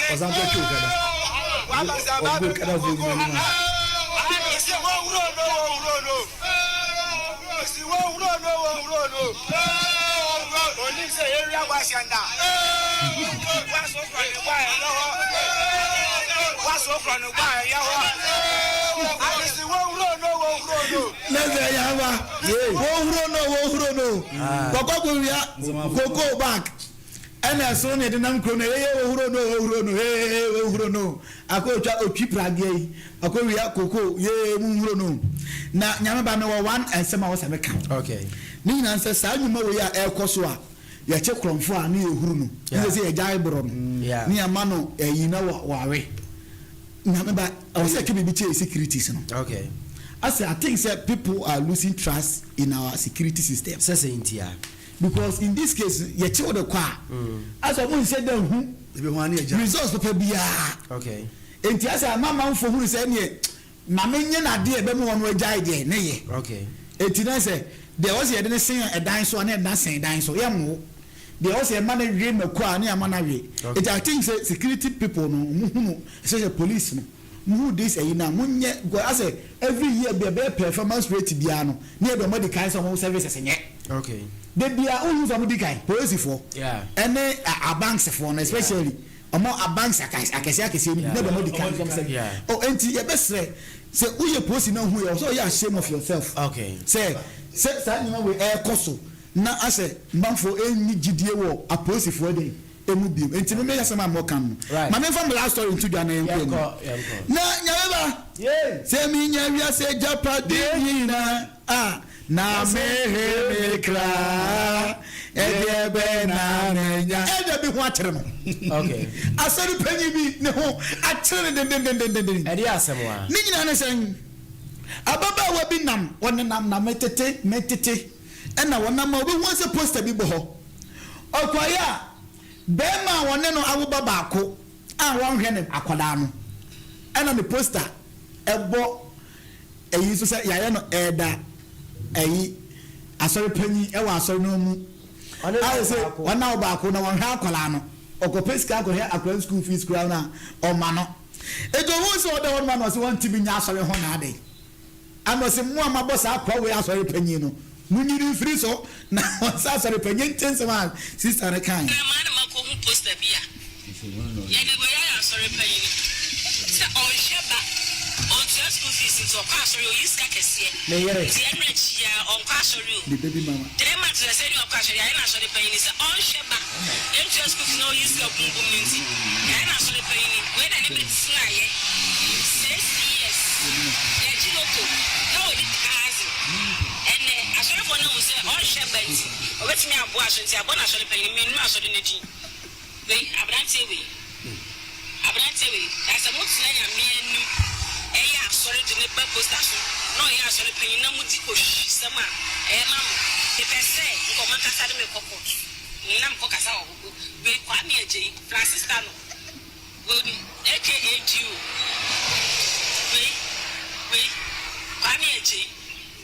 Ɔsan kɔ twi okada. Ɔgu okada fo gyina anim a. Lẹ́sẹ̀ yà wá wọ́n huro no wọ́n huro no kọ́kọ́ kò wia kókó bag. Ɛna ɛsono ne yɛde nam kurom no yɛyɛ ohuro no ohuro no hee ohuro no akɔ otwa otwi pradeɛ yi akɔ wia koko yee mu nhuro no na nyame ba mewɔ one nsɛm a wɔsɛ meka okay ne nyinaa sɛ saa nnwuma wei a ɛrekɔ so a yɛkye korɔmfo a ne yɛhuru no ne yɛ sɛ yɛgyae borɔ no ne yɛma no ɛyi na wawe nyame ba ɛwɔ sɛ yɛka biribi kyerɛ securities no okay asɛ I think sɛ people are losing trust in our security system sɛ sɛ ntia because in this case yɛkye wo de kɔ a asɛ ɔmo nhyɛ da hu ebi ho ani agya results papa biara okay nti asɛ ama amanfo hunu sɛ ɛneɛ maame nye n'adeɛ ɛbɛmu wɔn agyae deɛ ne yɛ okay eti na sɛ deɛ ɔsɛ yɛde ne sen ɛdan so a ne ɛda sen dan so yɛ mo deɛ ɔsɛ ɛma ne wie mako a ne ama na wie Okay. eti I think sɛ security people no mo hunu especially police no mo hu this ɛyi na mo nyɛ go asɛ every year bi ɛbɛyɛ performance rate biara no ne yɛ de ɔmo di kan sɛ ɔmo services nyɛ okay de bia ohun sɛ ɔmo di kan polisifoɔ Yeah. ɛne abanksfoɔ no especially ɔmo abanks akɛseɛ akɛseɛ no bi ne de ɔmo di kan sɛ ɔmo sɛ Yeah. oh enti yɛbɛsrɛ sɛ woyɛ polisi na hu yɛ ɔsɛ ɔyɛ ashamed of yourself okay sɛ sɛ saa nneɛma wei ɛɛkɔ so na asɛ mmanfoɔ ɛnni gyidie wɔ apolisifoɔ de emu biem nti mímí asɛm a mɔka no Right. maame nfa mi last story nto dwa na yɛn kɔ Yɛnkɔ, anim yɛnkɔ. na nyame ba sɛ mi nya wiase japade nyina a na mehe me kra ɛdeɛ bɛ na menya ɛdeɛ bi ho akyerɛ no okay asɔre panyin bi ne ho akyerɛ no dendendendenden ɛde asɛm a ne nyinaa ne sɛn ababaawa bi nam ɔnenam na metete metete ɛna wɔnam a obehu sɛ poster bi bɔ hɔ ɔkɔyɛ a bɛrima a wɔne no awoba baako a wɔnhwɛ ne akwadaa no ɛna ne poster ɛbɔ ɛyi nso sɛ yɛayɛ no ɛɛda ɛyi asɔre panyin ɛwɔ asɔre no mu Ɔne no ayɛ sɛ baako. wɔn awo baako na wɔnhwɛ akwadaa no ɔkɔpɛ sika akɔhwɛ akwadaa school fees kura no a ɔma no etu ohun sɛ ɔda hɔ nom a ɔsɛ wɔn ti bi nya asɔre ho na ade ana ɔsɛ mu a ma bɔ saa akwa wei asɔre panyin no mu nyini nfiri so na ɔsɛ asɔre panyin nkyɛn nsɛm a sista no kan Maa na makɔhu poster bi a yɛde wei ayɛ asɔre panyin sɛ ɔnhwɛ ba ɔntua school fees nti ɔkɔ asɔre oyi sika kɛseɛ Ne yere. nti ɛno akyi a ɔnkɔ asɔre o the baby mama 3 months na sɛ ne ɔkɔ asɔre ayɛ no asɔre panyin sɛ ɔnhwɛ ba ɛntua school fees na ɔyi sika bumbum no nti ayɛ no asɔre panyin wei na ne bɛtenaeɛ 6 years yɛgye lotto na wɔdi thousand ɛnɛ asɔrefoɔ no hu sɛ ɔnhwɛ ba nti ɔbɛtumi aboa asɔre nti abɔ no asɔre panyin mennu asɔre no din wei aberanteɛ wei aberanteɛ wei asɛ motena Nyame anim ɛyɛ asɔre de ne ba poster so na ɔyɛ asɔre panyin na modi ohwisɛm a ɛyɛ ma mo mepɛ sɛ nkɔmɔ nkasa de mekɔ court na mekɔ kasa wɔ hɔ wei Kwame Agyei Francis Tano wei aka go wei wei Kwame Agyei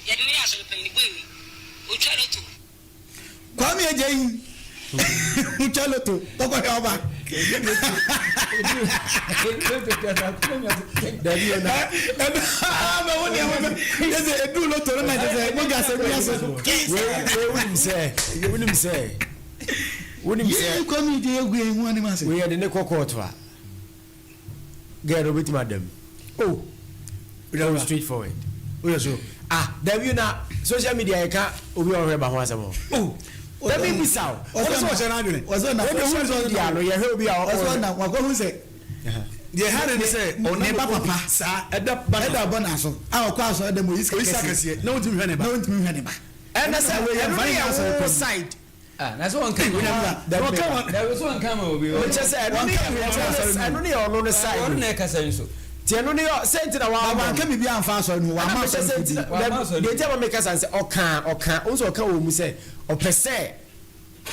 yɛde ne yɛ asɔre panyin wei wei otwa lotto. Kwame Agyei ntwa lotto kɔkɔhwɛ ɔba dabi o na ɛna ama wo nea wɔbɛ yɛsɛ edu lotto no na kyerɛ sɛ mo gasa bi aso wei wei wonim sɛ wonim sɛ wonim yee sɛ Kwame Agyei egu yɛn ho anim ase wei yɛde ne kɔ court a girl no obetumi adam oh oh straight forward oyɛ so ah dabi na social media yɛ ka obi a ɔhwɛ ba ho asɛm o oh dabi bisa o ɔsɛ sɛ ɔhyɛ n'adwene ɔsɛ na wei de social media no yɛhwɛ obi a ɔsɛ ɔhwɛ na wakɔ hu sɛ deɛ ha ne ne sɛ ne ba papa saa ɛda ba ɛda bɔ n'aso a ɔkɔ asɔ ɛda mu oyi sika oyi sika kɛseɛ kɛseɛ na wontumi hwɛ ne ba na ontumi hwɛ ne ba ɛna sɛ Wei yɛ ɛno mfa ne ne yɛ asɔre wo pɛm. side Ah, na sɛ wɔnka wɔka wɔn Dabi sɛ wɔnka ma obi. mekyɛ sɛ ɛno ne yɛ ɛno ne yɛ ɔno ne side Ɔno na ɛkasa nso. nti ɛno ne yɛ sɛ nti na na waa wanka biribi amfa asɔre no ho wama asɔre no bi Wama asɔre no deɛ nti ama meka sa sɛ ɔka ɔka wo sɛ ɔka wɔ mu sɛ ɔpɛ sɛ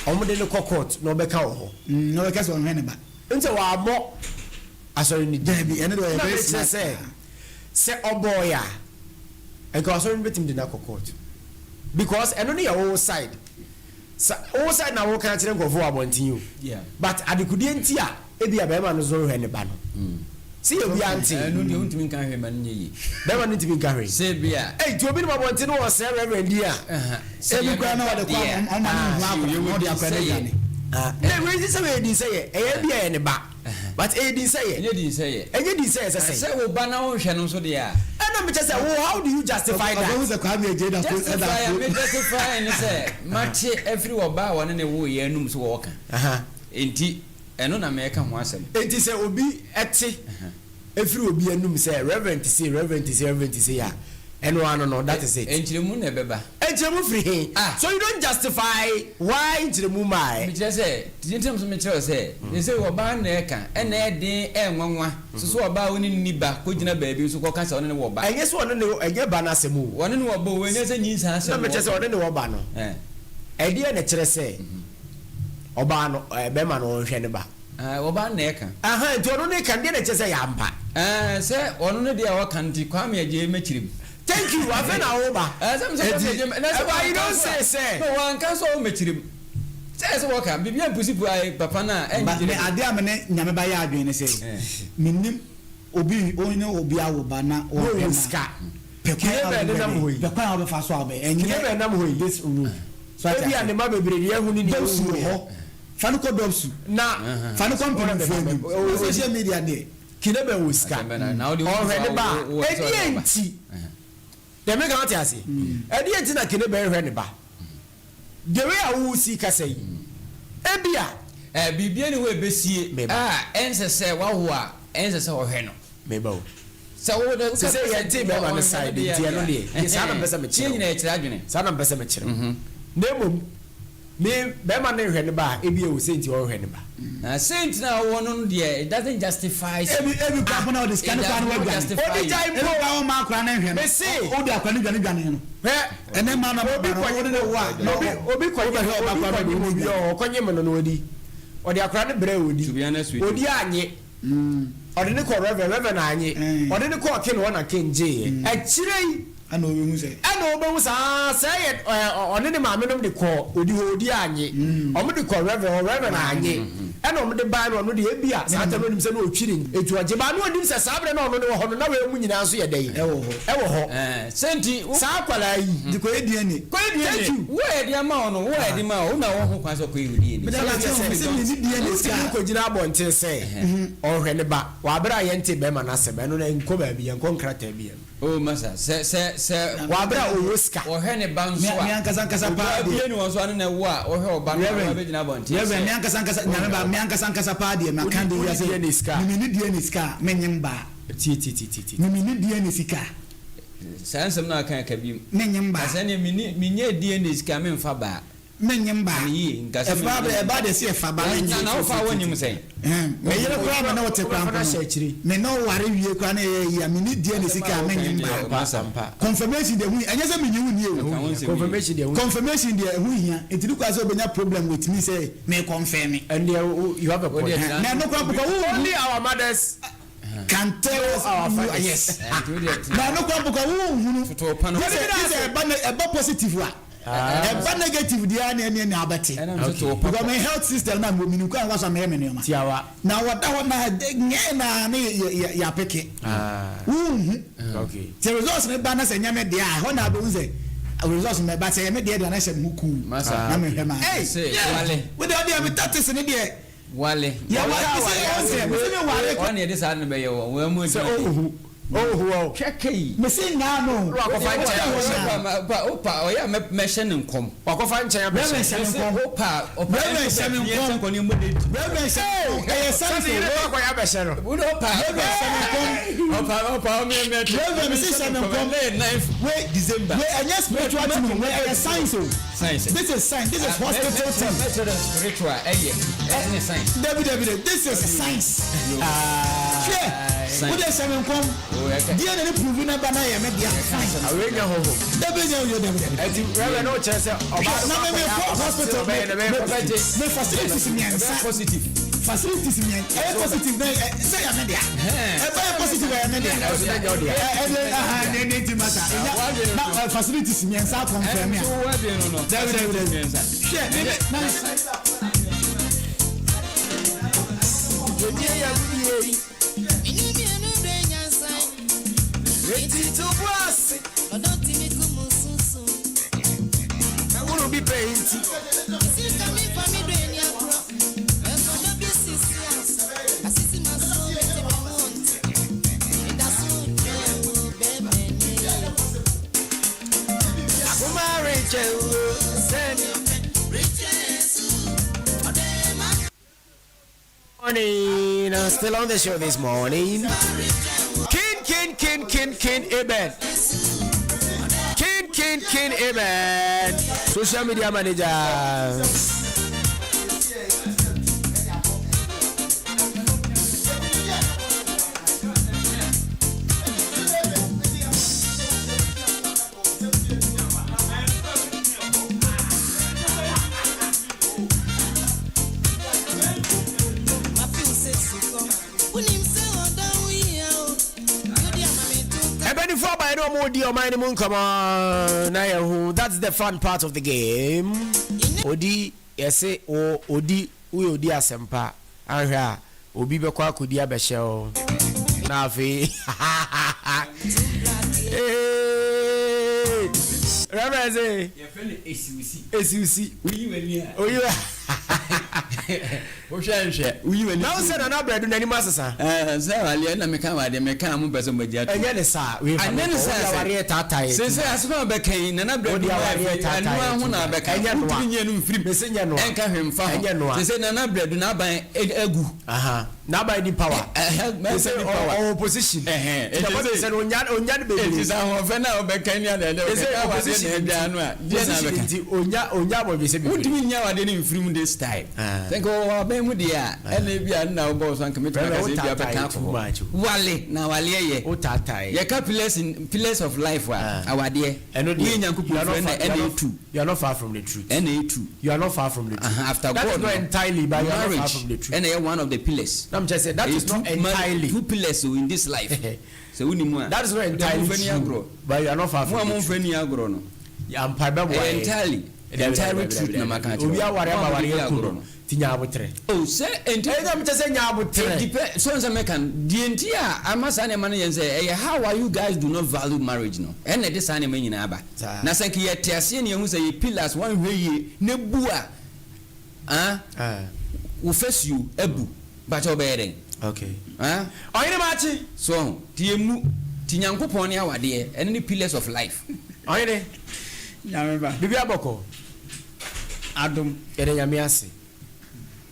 ɔmo de ne kɔ court na ɔbɛka wɔ hɔ na ɔbɛka sɛ ɔnhwɛ ne ba nti wabɔ asɔre no din Dabi, ɛno deɛ ɔyɛ Na very mekyerɛ smart. sɛ sɛ ɔbɔɔ a nka asɔre no bɛtumi de no akɔ court because ɛno ne yɛ wo side sa wo side na woka kyerɛ nkurɔfoɔ wɔ abɔnten o Yeah. but adekodeɛ nti a ebi a bɛrima no so hwɛ ne ba no sɛ yɛ obi ante Ɛno deɛ wontumi nka hwee ma no nyɛ yie. bɛrima no ntumi nka hwee Sɛ bi a. ɛy nti obi ne abɔnten no wɔ sɛ reverend yi a ebi kura na ɔde kɔ ɔma ne hu akora na ɔde akora ne aduane na wei sɛ wei di nsɛ yɛ ɛyɛ bi a ɛyɛ ne ba but ɛyɛ di nsɛ yɛ Ɛnyɛ di nsɛ yɛ. ɛnyɛ di nsɛ yɛ sɛ sɛ Sɛ wo ba na wonhwɛ no nso deɛ a. ɛna mekyɛ sɛ wo how do you justify that ɔbɛhu sɛ Kwame Agyei da ko ɛda Justify a ko me justify ne sɛ mate afiri wɔ ba a wɔne ne wo yɛ anum so wɔɔka. Aha. Enti ɛno na mereka ho asɛm. Enti sɛ obi te firi obi anum sɛ Reverend sei, Reverend sei, Reverend sei a, ɛno ara no no, that is it. Nkyerɛmu na ɛbɛba. Nkyerɛmu firi he? Ah! So you don't justify why nkyerɛmu mmaeɛ. Mekyerɛ sɛ, deɛ nti na mesɛ mekyerɛ wo sɛ, seesei ɔbaa na ɛreka, ɛna ɛyɛ den, ɛyɛ nwanwa, nso sɛ ɔbaa a wo ne no nni ba kɔgyina baabi nso kɔka sɛ ɔne no wɔ ba. Ɛnyɛ sɛ ɔne ne, ɛnyɛ ba no asɛm o. Ɔne no wɔ ba o, ɛnyɛ sɛ nyinsɛn asɛm Na na mekyerɛ sɛ ɔka. ɔne ne wɔ ba no, Ɛɛ. ɛdeɛn na ɛkyerɛ sɛ ɔbaa no, ɛɛ, bɛrima no ɔnhwɛ ne ba? Ɛɛ, ɔbaa no na ɛreka. Ahaa, nti ɔno ne ka no, deɛn na ɛkyerɛ sɛ ɛyɛ ampa? Ɛɛ, sɛ ɔno ne deɛ a ɔka no nti, Kwame Agyei mɛkyerɛ mu. Thank you, afei na wo ba. Ɛɛ, sɛ mesɛ Kwame Agyei mɛ, na sɛ Ɛba, you wanka don't nso say a, sɛ. no, wanka nso a ɔmmɛkyerɛ mu. Sɛ ɛsɛ sɛ wɔka, biribi ampusi pu ae papa no a, ɛngye But me gyerɛ adeɛ a me ne Nyame ba yɛ adwene ne sɛ, mennim obi, wo ne obi awo ba na wɔhwɛ Wowɔ no a, sika. pɛ kwan Kine a bɛn wode nenam hɔ yi? bɛyɛ, pɛ kwan a wobɛfa so a wobɛyɛ, Kine bɛn ɛnyɛ nam hɔ yi? this road. So ate Ebia aseɛ? ne mma bebree deɛ ahu ne nea Dɔpsu ɔnhu wɔ yɛ. hɔ, fa no kɔ dɔpsu, Na fa no kɔ mpanimfoɔ anim, Ɔwɔ- social media deɛ. Kine bɛn wɔ sika? Asɛm bɛn na- na wode wo Ɔhwɛ ne ba a, wo- wo- ɛdeɛn nti? Deɛ meka wote ase? Ɛdeɛn nti na Kine bɛn hwɛ ne ba? The way a wosi kasa yi, ebia. Ɛɛ, biribiara nni hɔ a ɛbɛsie Meba. a ɛnsɛ sɛ wawo a ɛnsɛ sɛ ɔhwɛ no. Meba o. Sɛ wo de, Sɛ sɛ yɛntee bɛrima no side nti ɛno deɛ, deɛ saa na mpɛ sɛ mekyerɛ Yɛn wo. nyinaa yɛkyerɛ adwene. Saa na mpɛ sɛ mekyerɛ wo. Na mmom, me bɛrima no nhwɛ ne ba a, ebia ɛwɔ sɛ nti ɔnhwɛ ne ba. Na sɛ nti na ɔwɔ no no deɛ, it doesn't justify. Ebi ebi kura po na ɔde sika ne kura no wadwane. Ɔde gyae Ebi mpo. kura wɔn maa kura ne nhwɛ no. Mese. Ɔde akura ne dwane dwane no. Hwɛ. Ɛnɛ mmaa na Obi ba no kɔ ɔde ne wo a na obi ɔ obi kɔ wobɛhwɛ ɔba obi kura kɔ no de nye wo obi dwane. ɔ ɔkɔ nye me no na ɔdi ɔde akora no brɛ ɔdi To be honest with you. ɔdi anye ɔde ne kɔ reverend reverend anye ɔde ne kɔɔ ken hɔ na ken gyeeɛ akyire yi Ɛna ɔbɛhu sɛ. Ɛna ɔbɛhu sɛ aa sɛ ɛyɛ ɛ ɔne ne maame nom de kɔ odi hɔ odi anye ɔmo de kɔ reverend hɔ reverend anye ɛna ɔmo de bae no ɔno deɛ ebia saa tam no onim sɛ na ɔtwi ne nti ɔgye baa na onim sɛ saa berɛ na ɔno ne wɔ hɔ no na wei mu nyinaa nso yɛ dɛn Ɛwɔ hɔ. ɛwɔ hɔ Ɛɛ sɛ nti wo. Saa akwadaa yi. Nti kɔyɛ DNA. Kɔyɛ DNA. Thank you. Wo a yɛde ama wo no wo a yɛde ma wo wo na wɔ ho kwan sɛ ɔkɔyɛ wo DNA. Mede Sɛ aba kyerɛ wo mese menni DNA sika. Wontumi nkɔgyina abɔnten sɛ ɔrehwɛ ne ba wɔ abere a yɛntee bɛrima no asɛm ɛno no ɛnkɔ baabi yɛnkɔ nkrataa biara mu. Oh masa sɛ sɛ sɛ. Wɔ abere a ɔwɔ sika. Wɔhwɛ ne ba nso a. Me ankasa ankasa paa deɛ. Obiara ni wɔn so ano na ɛwo a wɔhwɛ ɔba no a Reverend wɔabɛgyina abɔnten sɛ. Reverend me ankasa ankasa nyame ba me ankasa ankasa paa deɛ maka de wia sɛ me me ni DNA sika a me nye mbaa. Tie tie tie tie tie. Me me ni DNA sika. Saa nsɛm no a aka ka bi. Me nye mbaa. Ka sɛ neɛ me ni me nyɛ DNA sika me nfa baa. Me nye mbaa. Ka no yie nka sɛ me Ɛfa nye ɛba deɛ sɛ ɛfa ba me nye. Na na wofa a wonyim sɛn. Ɛhɛn me yere koraa me ne wo te koraa mpo no me ne wo ware wie koraa na yɛyɛ yie a me ni DNA sika a me nye mbaa. Confirmation deɛ ɛho ɛnyɛ sɛ me nye wo nie o. Confirmation deɛ ɛho Confirmation deɛ ɛho hia nti ne koraa sɛ wobɛnya problem with me sɛ me confirm. Ɛndeɛ you have a point. Na ɛno koraa mpo koraa wo Only our mothers can tell us our who fathers. yes. Na ɛno koraa mpo koraa wo nhunu. Sɛ ɛba ɛba positive a. Ɛba negative deɛ a na ɛneɛ nea wobɛte. Because me health system na mewɔ menim kwan a mfa so a meyɛ me nneɛma. Tiawa. Na wɔda hɔ na nyɛɛ na ne yɛapeke. Wonhu. Sɛ results no ba na sɛ ɛnyɛ me deɛ a ɛhɔ na wobɛhu sɛ results no ba sɛ ɛyɛ me deɛ deɛ na hyɛ me ho kuu na mehwɛ maa. Ei! Wo deɛ wo deɛ me tactics ne deɛ. Wale. Yɛ wale me sɛ yɛ ɔnsɛ me sɛ me ware. Wɔn na yɛde saa no bɛyɛ wɔn wɔn mu Sɛ adwuma de. ohu ohu ɔ. Hwɛ kei. Me se nyaa no. Na wakɔfa nkyɛn abɛhyɛ. Opa opa ɔyɛ a mɛhyɛ ne nkɔm. Wakɔfa nkyɛn abɛhyɛ. Reverend hyɛ me nkɔm. Opa opa Reverend hyɛ me nkɔm. Reverend hyɛ me nkɔm. Ɛyɛ Sɛ science ne yere o. kɔ akɔyɛ abɛhyɛ no. Opa Reverend hyɛ me nkɔm. Opa opa ɔmɛ mɛ. Reverend me se hyɛ me nkɔm. Ɛnɛ yɛ 9th Wei December. wei ɛnyɛ spiritual thing o. Wei ɛyɛ science o. Science. This is science. This is hospital thing. Mɛkyerɛ dɛ spiritual ɛyɛ ɛne science. Dabi dabi dabi this is science. Hwɛ wo de hyɛ me nkɔm. Deɛ na ne prove na ba na yɛ me dea fine. Awei nyɛ honhom. Dabi nyɛ oyɛ dabi dabi. Ɛti rɛbɛ ne wokyerɛ sɛ ɔbaa Na me me kɔ hospital me me facilities mmiɛnsa. Positive. Facilities mmiɛnsa ɛyɛ positive na ɛ sɛ yɛ me dea. Ɛba yɛ positive ɛyɛ me dea. Ɛɛ ɛha ne ne ti masa. Na facilities mmiɛnsa confirm a. Dabi dabi dabi. Hwɛ me me na. Morning, still on the show this morning. King, King, King, King, King, Amen. King, King, King, Amen. Social media manager. Ɛbɛnifo aban ne ɔmo di ɔman no mu nkɔmɔ na yɛ ho that's the fun part of the game. Odi yɛse wo odi woyɛ odi asɛmpa anhwɛ a obi bɛkɔ akɔdi abɛhyɛ wo na afei Reverend se Yɛfrɛ no esiwsi. Esiwsi. Woyi w'ani a. Oyi wa. Wohwɛ nhwɛ. Woyi w'ani. Na wo sɛ Nana Brɛdu n'anim asesa. Ɛɛ sɛ awareɛ na meka awareɛ meka a mo mpɛ sɛ mo bɛgye atom. Ɛnyɛ ne saa. Wei fa me kɔ. Wode awareɛ taataa yɛ ti. Sese asɛm a bɛka yi Nana Brɛdu Wode awareɛ taataa yɛ ti. Ɛnoa ho na abɛka. Ɛnyɛ noa. Wontumi nyɛ no mfirim. Mese nyɛ noa. Ɛnka hwee mfa ho. Ɛnyɛ noa. Sese Nana Brɛdu n'aban agu. Aha. N'aban ni power. Sese ɔwɔ opposition. Ɛhɛn. Nti ɛbɔ sɛ no onya onya no bebree. Eti sɛ ahoɔfɛ na ɔbɛka ni adeɛ adeɛ Sese ɔbɛka opposition awadeɛ na ɛdwa ano a deɛ na Opposition abɛka. nti onya onya abɔdwesɛ bebree. Wontumi nyɛ awadeɛ no mfirim this time. Sɛ nka ɔwɔ aban mu deɛ a ɛna ebi a nna wobɔ so anka mɛtumi aka sɛ ebi abɛka akɔ hɔ. Wale na awaleɛ yɛ. Yɛka pillars in pillars of life a awadeɛ. Ɛno deɛ Woyɛ Nyankopɔn firi ɛna ɛna etu. You are not far from the truth. Ɛna etu. You are not far from the truth. After That God is not entirely but you are not far marriage from the truth. ɛna ɛyɛ one of the pillars. Na mekyerɛ sɛ that is not entirely. Two pillars o in this life. Sɛ wonni mu a. That is not entirely true but you are not far Mo a from the momfa truth. ni agorɔ no. Ampa ɛbɛboa Ɛyɛ yɛn. entirely entirely truth na maka akyerɛ Obi wo. aware Mo ama a mode awareɛ di aku agorɔ no no. nti nya aboterɛ. Oh sɛ enti. Ɛyɛ na mekyɛ sɛ nya aboterɛ. Enti pɛ so nsɛ mɛka no deɛ nti a ama saa nneɛma no yɛn sɛ ɛyɛ how are you guys do not value marriage no ɛna ɛde saa nneɛma nyinaa ba. Saa. Na sɛ nka yɛte aseɛ na yɛhu sɛ yɛ pillars wanhwɛ yie na bu a ah wo fasuo abu mpakyɛ wobɛyɛ dɛn? Okay. Ah. Ɔhene Maakye. So ɔho nti yɛmmu nti Nyankopɔn ne awadeɛ ɛno ne pillars of life. Ɔhene. Nyame ba. Biribi abɔkɔ. Adom. Yɛda Nyame ase.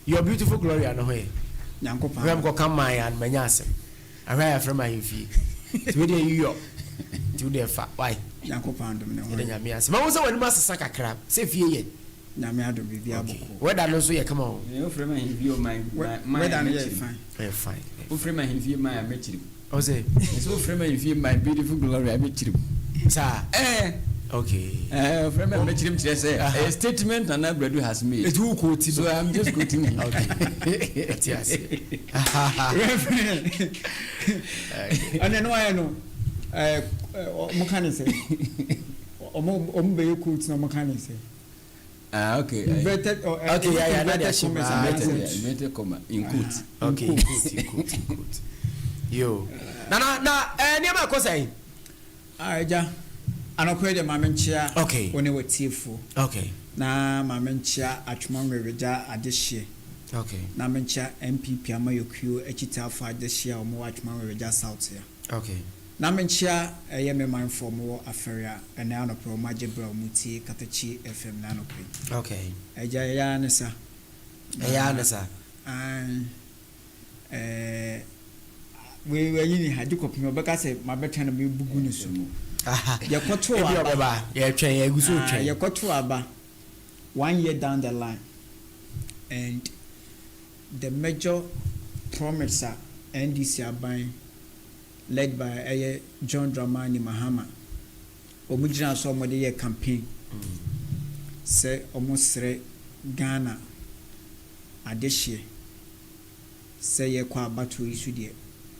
Your beautiful Gloria no ho yɛ. Nyankopɔn. Hwɛ mekɔ ka man a manya asɛm. Ahwɛ a yɛafrɛ me ahemfie. Nti wo deɛ yiyɔ. Nti wo deɛ fa. Why? Nyankopɔn adom ne ho Yɛda yɛ. Nyame ase. Mahu sɛ w'anim asesa kakra. Sɛ fie yɛ. Nyame adom biribiara Okay. bɔkɔɔ. Weather no nso yɛ kama o. Wofrɛ me ahemfie o man man a Weather no yɛ mɛkyiri. fine. Ɛyɛ fine. Wofrɛ me ahemfie man a mɛkyiri. Ɔse. Mese wofrɛ me ahemfie man beautiful glory a mɛkyiri mu. Saa. Ɛɛ. Okay. Ɛɛ wofrɛ me a mɛkyiri mu kyerɛ sɛ ɛyɛ statement Nana Bradu has made. Eti wo quote no. So I'm just quoting him. Okay. Ɛte ase. Reverend. Ɛnna no ayɛ no ɛɛ ɔmo ka ne sɛ ɔmo ɔmo bɛyɛ quote na ɔmo ka ne sɛ. Ah okay. Inverted or uh, okay, yeah, yeah, inverted yeah, commas. Ah, inverted, yeah, inverted comma in quote. Okay, in quote, in quote, in quote. Yo. Na na na eh nneɛma ɛkɔ sɛn? Ah, agya. Anɔpa yi deɛ maame nkyea. Okay. Wo ne w'atiefoɔ. Okay. Na maame nkyea Atwoma Nwerɛgya adehyeɛ. Okay. Na menkyea NPP amayɔkuo akyitaafoɔ adehyeɛ a wɔwɔ Atwoma Nwerɛgya South ya. Okay. Na menkyea ɛyɛ me manfoɔ a wɔwɔ Afɛre a ɛnɛ anɔpa yi wɔn agye berɛ a wɔretie Katakyi FM nnɛ anɔpa yi. Okay. Agya ɛyɛ ara ne sa. Ɛyɛ ara ne sa. Aane. Ɛɛ wei wayi ne ha gye kɔpem ɔbɛka sɛ mabɛtena na mebugu ne so. Yɛkɔtoo Ebi aba. ɔbɛba yɛtwɛn yɛgu so Ah, retwɛn. yɛkɔtoo aba one year down the line and the major promise a NDC aban led by ɛyɛ John Dramani Mahama wɔn gyina so a wɔde yɛ campaign sɛ wɔn srɛ Ghana adehyeɛ sɛ yɛkɔ abatoɔ yi so deɛ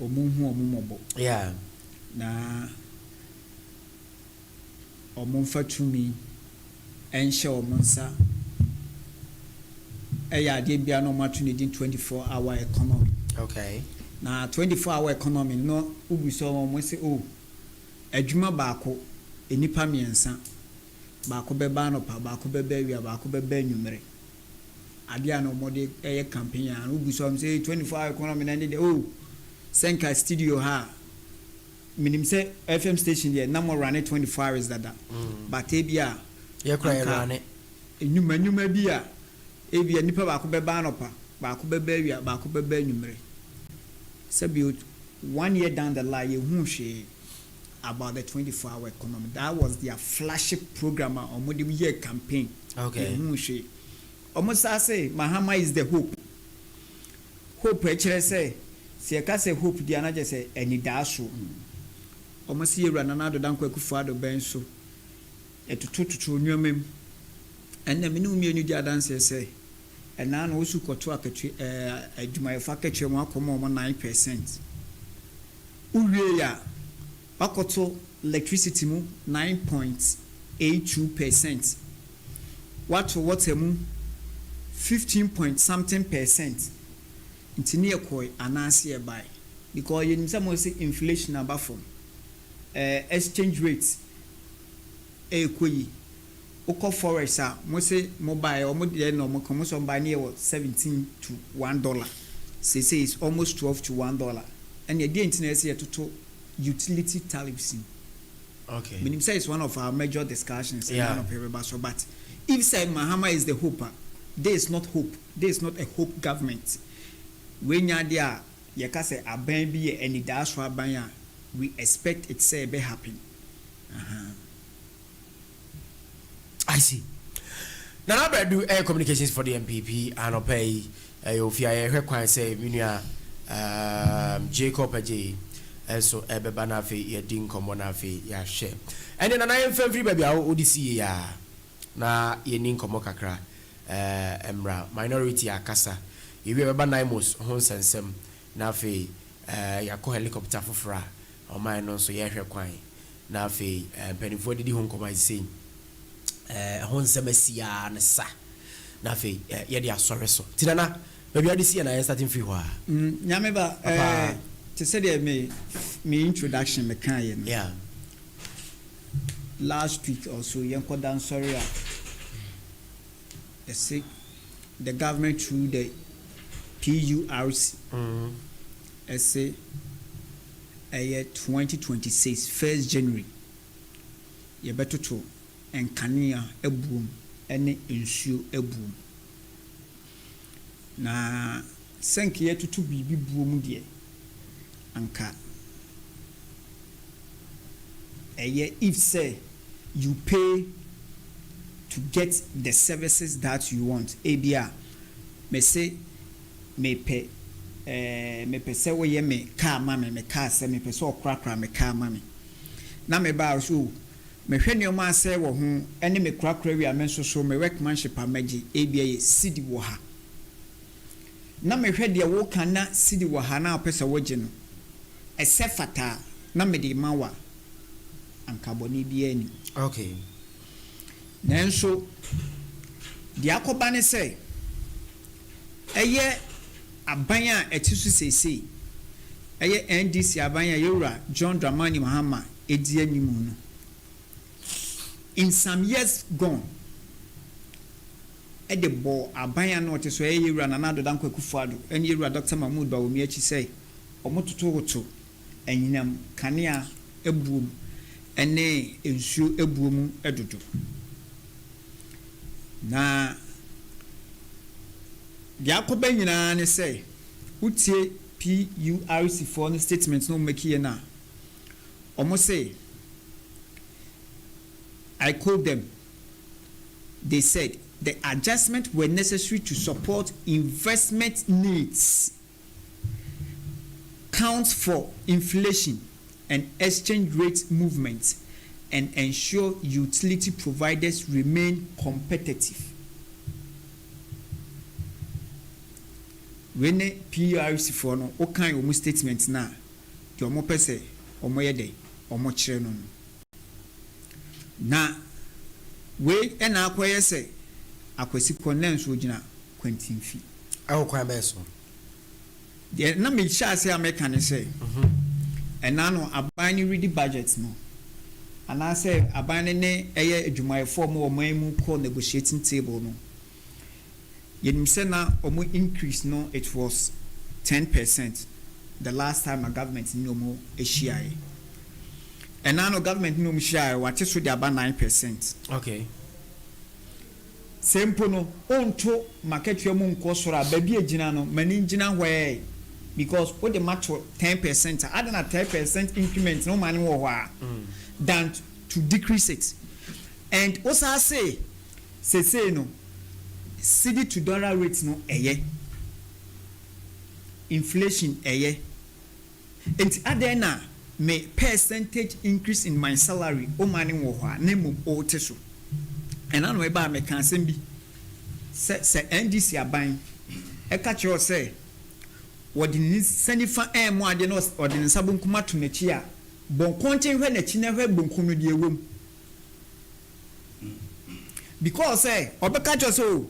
wɔn nhu wɔn mmɔbɔ na wɔn mfa tumi nhyɛ wɔn nsa ɛyɛ adeɛ biara na wɔn ato ne din 24 hour economy. Okay. Na 24 hour economy no wobisa wɔn wɔn sɛ oh adwuma baako nnipa mmiɛnsa baako bɛba anɔpa baako bɛba awia baako bɛba anwummerɛ adeɛ a na wɔde ɛyɛ campaign a wobisa wɔn sɛ 24 hour economy na ɛne deɛ oh sɛ nka studio ha a menim sɛ FM station deɛ na mo run 24 hours dada but ebi a Yɛkora yɛ anka run. nnwuma nnwuma bi a ebi a nipa baako bɛba anɔpa. Baako bɛba awia, baako bɛba anwummere. Sɛbi one year down the line, yɛnhuu hwee about the 24 hour economy. That was their flagship program a wɔde yɛɛ campaign. Yɛnhuu hwee. Wɔn san se Mahama is the hope. Hope kyerɛ sɛ, sɛ yɛka sɛ hope deɛ a na kyerɛ sɛ anidaasoɔ. Wɔn se Yɛwura Nana Addo Dankwa Akufo-Addo bɛn so yɛtotototo nneɛma mu. Ɛnnɛ me ne wo mmienu di adanseɛ sɛ ɛnaa no wosu kɔto akatua ɛɛ adwumayɛfo akatua mu akɔma wɔn 9%. Wowiei a, woakɔto electricity mu 9.82%, woato water mu 15 point something percent. Nti ne yɛkɔe anaase yɛbae? Because yɛnim sɛ mose inflation aba fam, ɛɛ exchange rate ɛrekɔ yi. Wokɔ forex a, mo se mo baeɛ, wɔn deɛ na wɔn ka, wɔn se wɔn baeɛ no yɛ wɔ 17 to one dollar, seesei it's almost 12 to one dollar. Ɛnneɛ deɛn nti na ɛsɛ sɛ yɛtoto utility tariffs mu? Okay. Menim sɛ it's one of our major discussions ɛnɛ anɔpa yi bɛba so, but if sɛ Mahama is the hope a, this is not hope, this is not a hope government. Wei nyɛ adeɛ a yɛka sɛ aban bi yɛ anidaaso aban a we expect it sɛ ɛbɛ happen. Ahaa. I see. Nana Abradu ɛyɛ communications for the NPP anɔpa yi ɛyɛ ofie a yɛhwɛ kwan sɛ me nua um, Jacob Adjei nso ɛbɛba na afei yɛadi nkɔmmɔ na afei yɛahwɛ. Ɛnneɛ Nana yɛmfa mfiri baabi a wode si yie a na yɛnni nkɔmmɔ kakra ɛɛ mmra minority akasa yɛwie a bɛba NAIMOS ho nsɛnsɛm na afei ɛɛ yɛakɔ helicopter foforɔ a ɔman no nso yɛrehwɛ kwan na afei mpanimfoɔ adidi ho nkɔmmɔ a seesei ɛho nsɛm asi ara ne sa na afei yɛde asɔre so. Nti Nana, baabi a wode si yɛ na yɛn start mfiri hɔ a. Nyame ba, te sɛ deɛ me me introduction me kaeɛ no, last week or so yɛnkɔda nsɔre a, yɛse the government through the PURC ɛse ɛyɛ 2026 first January yɛbɛtoto nkanea abuom ne nsuo abuom. Na sɛ nka yɛtoto biribi buo mu deɛ anka ɛyɛ if sɛ you pay to get the services that you want. Ebia mese mepɛ eh, mepɛ sɛ woyɛ me car ma me, me car sɛ mepɛ sɛ ɔkorakora me car ma me. Na me ba a ɔse oh, mehwɛ nneɛma asɛe wɔ ho ɛne me korakora wie a me nso so me workmanship a mɛgye ebia yɛ cedi wɔ ha. Na mehwɛ deɛ woka na cedi wɔ ha na wopɛ sɛ wogye no, ɛsɛ fata a na mede ma wo a, anka bɔne biara nnim. Okay. Nanso deɛ akɔba ne sɛ, ɛyɛ aban a ɛte so seesei, ɛyɛ NDC aban a Yɛwura John Dramani Mahama di anim no, in some years gone, de bɔɔ aban a na ɔte so, ɛyɛ Yɛwura Nana Addo Dankwa Akufo-Addo ne Yɛwura Dɔkta Mahmood Bawumia akyi sɛ wɔtotowoto anyinam kanea buom ne nsuo buo mu dodo. Na deɛ akɔba nyinaa ne sɛ, wotie PURC foɔ no statement no a wɔmakiiɛ no a, wɔse, I quote them, they said the adjustment were necessary to support investment needs count for inflation and exchange rate movement and ensure utility providers remain competitive. Wei ne PURC foɔ no, wokan wɔn statement no a, deɛ wɔpɛ sɛ wɔyɛ dɛn? Wɔkyerɛ no no. Na wei na akɔyɛ sɛ Akwasi kɔ nnɛ nso ɔgyina kwantinfi. Ɛwɔ kwan bɛn so? Deɛ na mehyɛ aseɛ a meka ne sɛ, ɛnaa no aban no redi budget no, anaasɛ aban no ne ɛyɛ adwumayɛfoɔ a wɔwɔ ɔman yi mu kɔ negotiating table no, yɛnim sɛ na wɔn increase no it was 10% the last time a government ne wɔn hyiaeɛ. Ɛnaa no government ne wɔn hyiaeɛ, wɔate so de aba 9%. Okay. Sɛ mpo no wonto m'akatua mu nkɔ soro a, baabi a egyina no, m'ani ngyina hɔ ɛ because wode mato 10% a, adɛn na 10% increment no woma no wɔ hɔ a than to decrease it. And wosan se seesei no cedi to dollar rate no ɛyɛ, inflation ɛyɛ. Enti adɛn na me percentage increase in my salary woma no wɔ hɔ a na mmom wote so? Ɛna no ɛbaa meka asɛm bi sɛ sɛ NDC aban ɛka kyerɛ wo sɛ wɔde ne nsa nifa ɛremmɔ adeɛ na ɔde ne nsa bonkum ato n'akyi a, bɔ nkɔnkyen hwɛ n'akyi na hwɛ bonkum no deɛ ɛwɔ mu. Because sɛ ɔbɛka kyerɛ sɛ o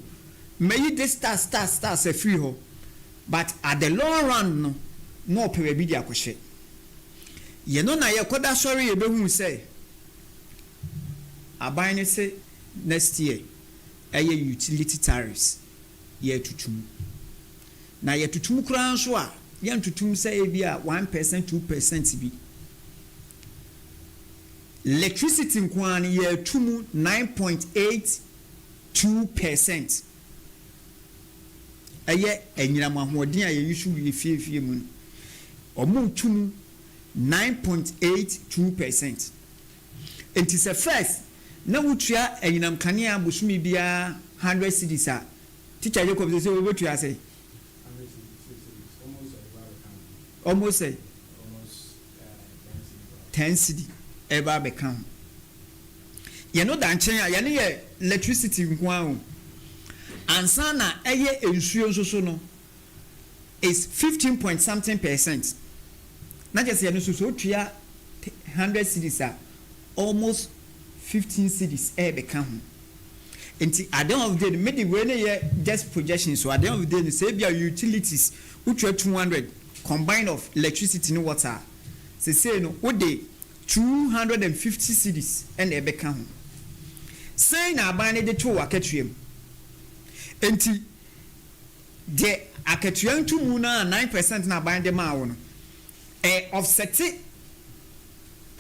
mayi this tax tax tax afiri hɔ, but at the long run no na ɔpɛ baabi de akɔhyɛ. Yɛno na yɛkɔda sɔre yɛbɛhu sɛ aban no se next year ɛyɛ utility tariffs yɛtutum. Na yɛtutum koraa nso a, yɛntutum sɛ ebi a 1%, 2% bi. Electricity nko ara no yɛtu mu 9.82%. Ɛyɛ anyinam ahoɔden a yɛyi so wɔ fiefie mu no, wɔn tu mu 9.82%. Nti sɛ first na wotua anyinam kanea bosome biara 100 cedis a, Teacher Jacob, sɛ wɔbɛtua sɛ almost sɛ 10 cedi ɛba abɛka ho. Yɛno da nkyɛn a, yɛne yɛ electricity nko ara o. Ansa na ɛyɛ nsuo nso so no is 15 point something percent. Na kyerɛ sɛ yɛno nso so otua 100 cedis a, almost 15 cedis ɛɛbɛka ho. Nti at the end of the day no, mede wei ne yɛ just projection, so at the end of the day no, sɛ ebi a utilities wotua 200 combined of electricity ne water a, sesei no wode 250 cedis ɛna ɛbɛka ho. Sɛn na aban no de to wɔ akatua mu? Nti deɛ akatua ntomu no a 9% na aban de maa wo no ɛ offset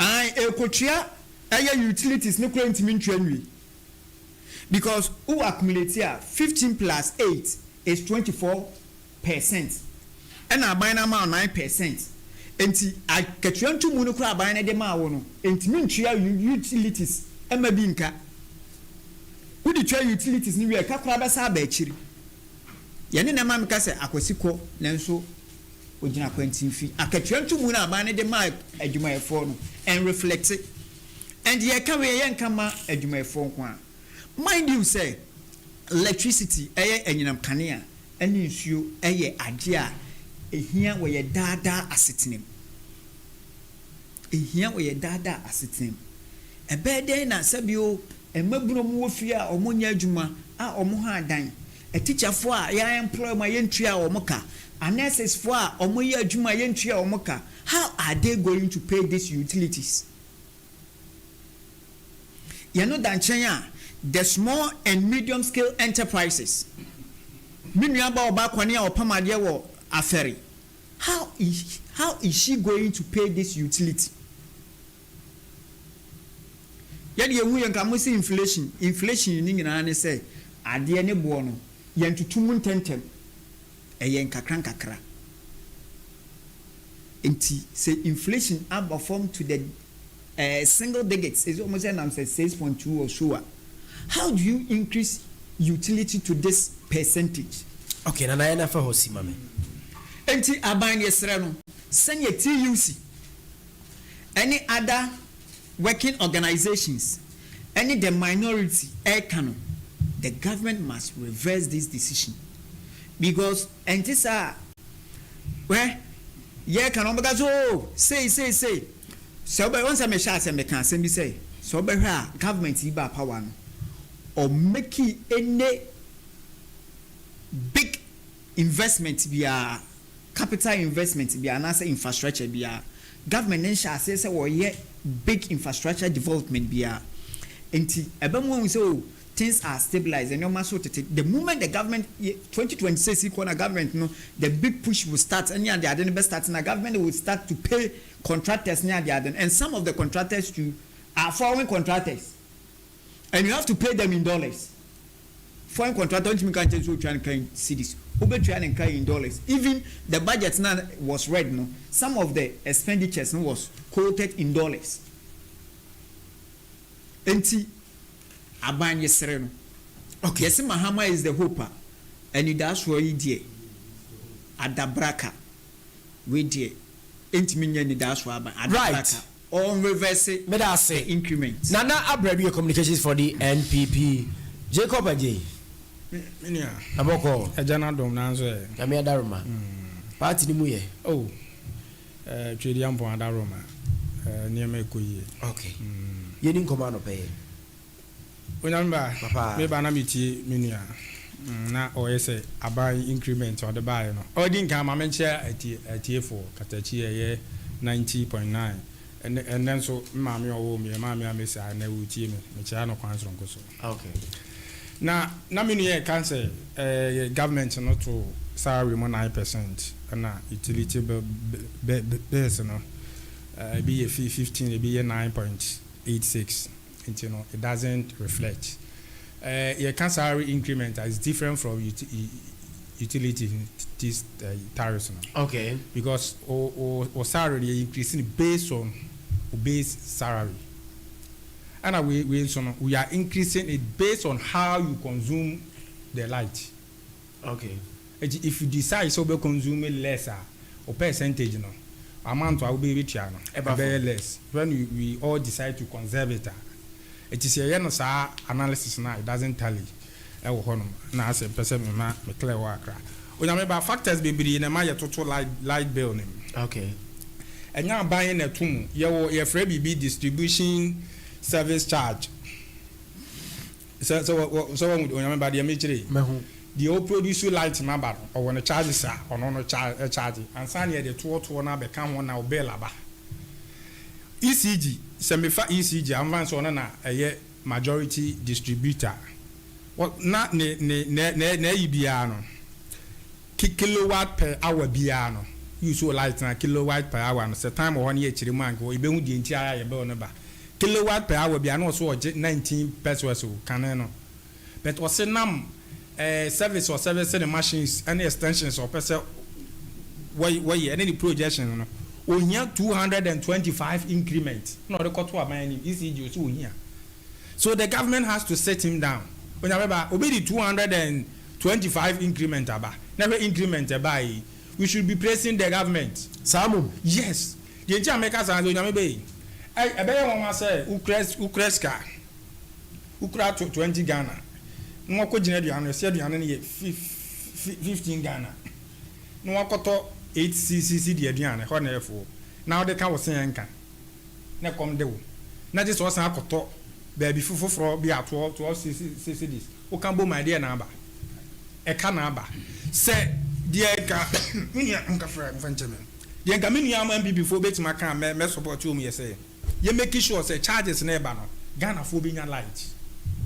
an ekotua ɛyɛ utilities ne kura ntumi ntua nwie, because wo accumulate a, 15 plus 8 is 24%, ɛna aban no ama wo 9%. Nti akatua ntomu no kura aban no de maa wo no ntumi ntua utilities ɛma bi nka. Wode tua utilities no wie, ɛka koraa bɛsa aba akyiri. Yɛne na ɛma meka sɛ akwasi kɔ nanso ogyina kwantinfi. Akatua ntomu no aban no de maa adwumayɛfoɔ no and reflect, and yɛka wei, yɛnka ma adwumayɛfoɔ nko a. Mind you sɛ electricity ɛyɛ anyinam kanea ɛne nsuo ɛyɛ adeɛ a ehia wɔ yɛ daadaa asetena mu, ehia wɔ yɛ daadaa asetena mu. Ɛbɛyɛ dɛn na sɛbio mmabunu mu wɔ fie a wɔn nyɛ adwuma a wɔn ha adan, atikyafoɔ a yɛn employ mu a yɛntua wɔn ka, nursesfoɔ a wɔn yɛ adwuma a yɛntua wɔn ka, how are they going to pay these utilities? Yɛn da nkyɛn a, the small and medium scale enterprises, me nua ba ɔba kwane a ɔpam adeɛ wɔ afɛre, how is she going to pay this utility? Yɛde yɛn hu yɛn nka mo si inflation. Inflation ni nyinaa ne sɛ adeɛ ne boɔ no yɛn tutu mu ntɛntɛm, ɛyɛ nkakra nkakra. Nti sɛ inflation aba fam to the single digits, is almost ɛnam sɛ 6.2 or so a, how do you increase utility to this percentage? Okay, Nana, yɛn nafa hɔ si ma me. Nti aban yɛ srɛ no sɛnea TUC ɛne other working organizations ɛne the minority ɛɛka no, the government must reverse this decision, because ɛnti saa wɛ yɛka no, ɔbɛka so o sei sei sei. Sɛ ɔbɛ wɔn sɛ mehyɛ asɛm, meka asɛm bi sɛ sɛ ɔbɛhwɛ a, government yi ba power no, ɔmake any big investment biara, capital investment biara anaasɛ infrastructure biara. Government ne nhyɛ aseɛ sɛ wɔyɛ big infrastructure development biara. Nti ɛbɛn mu ohun sɛ o things are stabilized, nneɛma so tete. The moment the government, 2026 kɔ na government no, the big push will start ɛne ade ade no bɛ start, na government will start to pay contractors ne ade ade no, and some of the contractors too are foreign contractors and you have to pay them in dollars. Foreign contractor ntumi nka nkyɛn sɛ otua ne ka in cedis, wobɛtua ne nka in dollars. Even the budget na was read no, some of the expenditures no was quoted in dollars. Enti aban yɛsrɛ no. Yɛse Mahama is the hope a, anidasoɔ yi deɛ adabraka, wei deɛ ɛntumi nyɛ anidasoɔ aban, adabraka. Ɔn reverse Meda ase. the increment. Nana Abradu yɛ communications for the NPP. Jacob Adjei. Me nua. Abɔkɔ. Agya no adom nanso ɛ. Nyame adaroma. Party no mu yɛ. Oh eh, Tweediampɔn adaroma eh, nneɛma ɛkɔ yie. Okay. Yɛni nkɔmmɔ anɔpa yi. Onyame ba, Papa. me ba na metie me nua na ɔyɛ sɛ aban increment a ɔde baeɛ no. Ɔdi nkan ma menkyea atie atiefoɔ Katakyi ɛyɛ 90.9 ɛnɛ ɛnɛ nso me maame a ɔwoo me yɛ maame a mesi a ɛnɛ ɔretie me mekyea no kwan soronko so. Okay. Na na me nua ɛka sɛ ɛɛ government no to salary mu 9% ɛna utility bill bills no ebi yɛ 15 ebi yɛ 9.86. Nti no it doesn't reflect. Eh yɛka salary increment a it's different from utility tis tariffs no. Okay. Because wo wo wo salary no yɛ increase no based on wo base salary. Ɛna wei wei nso no we are increasing it based on how you consume the light. Okay. Enti if you decide sɛ wobɛ consume less a, wo percentage no, amount a wobɛtua no, ɛbɛyɛ less. When we we all decide to conserve it a, enti sɛ yɛyɛ no saa analysis no a, it doesn't tally ɛwɔ hɔ nom. Na asɛ mpɛ sɛ mema me clear hɔ kakra. Onyame ba, factors bebree na ɛma yɛtoto light light bill no mu. Okay. Ɛnyɛ aban na ɛto mu. Yɛwɔ yɛfrɛ biribi distribution service charge. Sɛ sɛ wɔ wɔ sɛ wahu Onyame ba deɛ mekyerɛ yi. Mahu. Deɛ o produce light no aba no ɔwɔ ne charges a ɔno no char charge ansa na yɛde toɔ toɔ no abɛka ho na wo bill aba. ECG sɛ mefa ECG a mfa no sɛ ɔno na ɛyɛ majority distributor wɔ na ne ne nɛ nɛ n'ayi biara no ki kilowatt per hour biara no use wo light no a kilowatt per hour no sɛ time wɔ hɔ na yɛkyerɛ mu a nka yɛbɛhu deɛ nti a yɛ bill no ba. Kilowatt per hour bia na ɔse ɔgye 19 pesewas o kane no but ɔse nam eh service ɔsɛvese ne machines ɛne extensions ɔpɛ sɛ wɔyɛ ɛne ne projection no ohia 225 increment na ɔde kɔto aban anim ECG ɔse ohia so the government has to sit him down Onyame ba obi de 225 increment aba na hwɛ increment ɛbaa yi we should be praising the government. Saa mom? Yes Deɛ nti a meka saa ne sɛ, Onyame bɛyi. Ɛ, ɛbɛyɛ nwanwa sɛ wokura, wokura sika, wokura tw, 20 Ghana, na wakɔgyina aduane no, ɛsɛ aduane no yɛ fi, fi, 15 Ghana, na wakɔtɔ 8 si, si, cedi aduane, ɛhɔ na ɛyɛ foo, na wode ka wo se ɛnka, na ɛkɔm de wo, na gye sɛ wosan akɔtɔ baabi fo, foforɔ bi a 12, 12 si, si, si, cedis, woka bom a, ɛdeɛn na aba? Ɛka na aba. Sɛ deɛ nka, me nua, nkafra, mfa nkyɛ me. Deɛ nka me nua NPP foɔ bɛtumi aka a mɛ mɛ support wɔn yɛ sɛ yɛ make sure sɛ charges no ɛba no Ghana foɔ bɛnya light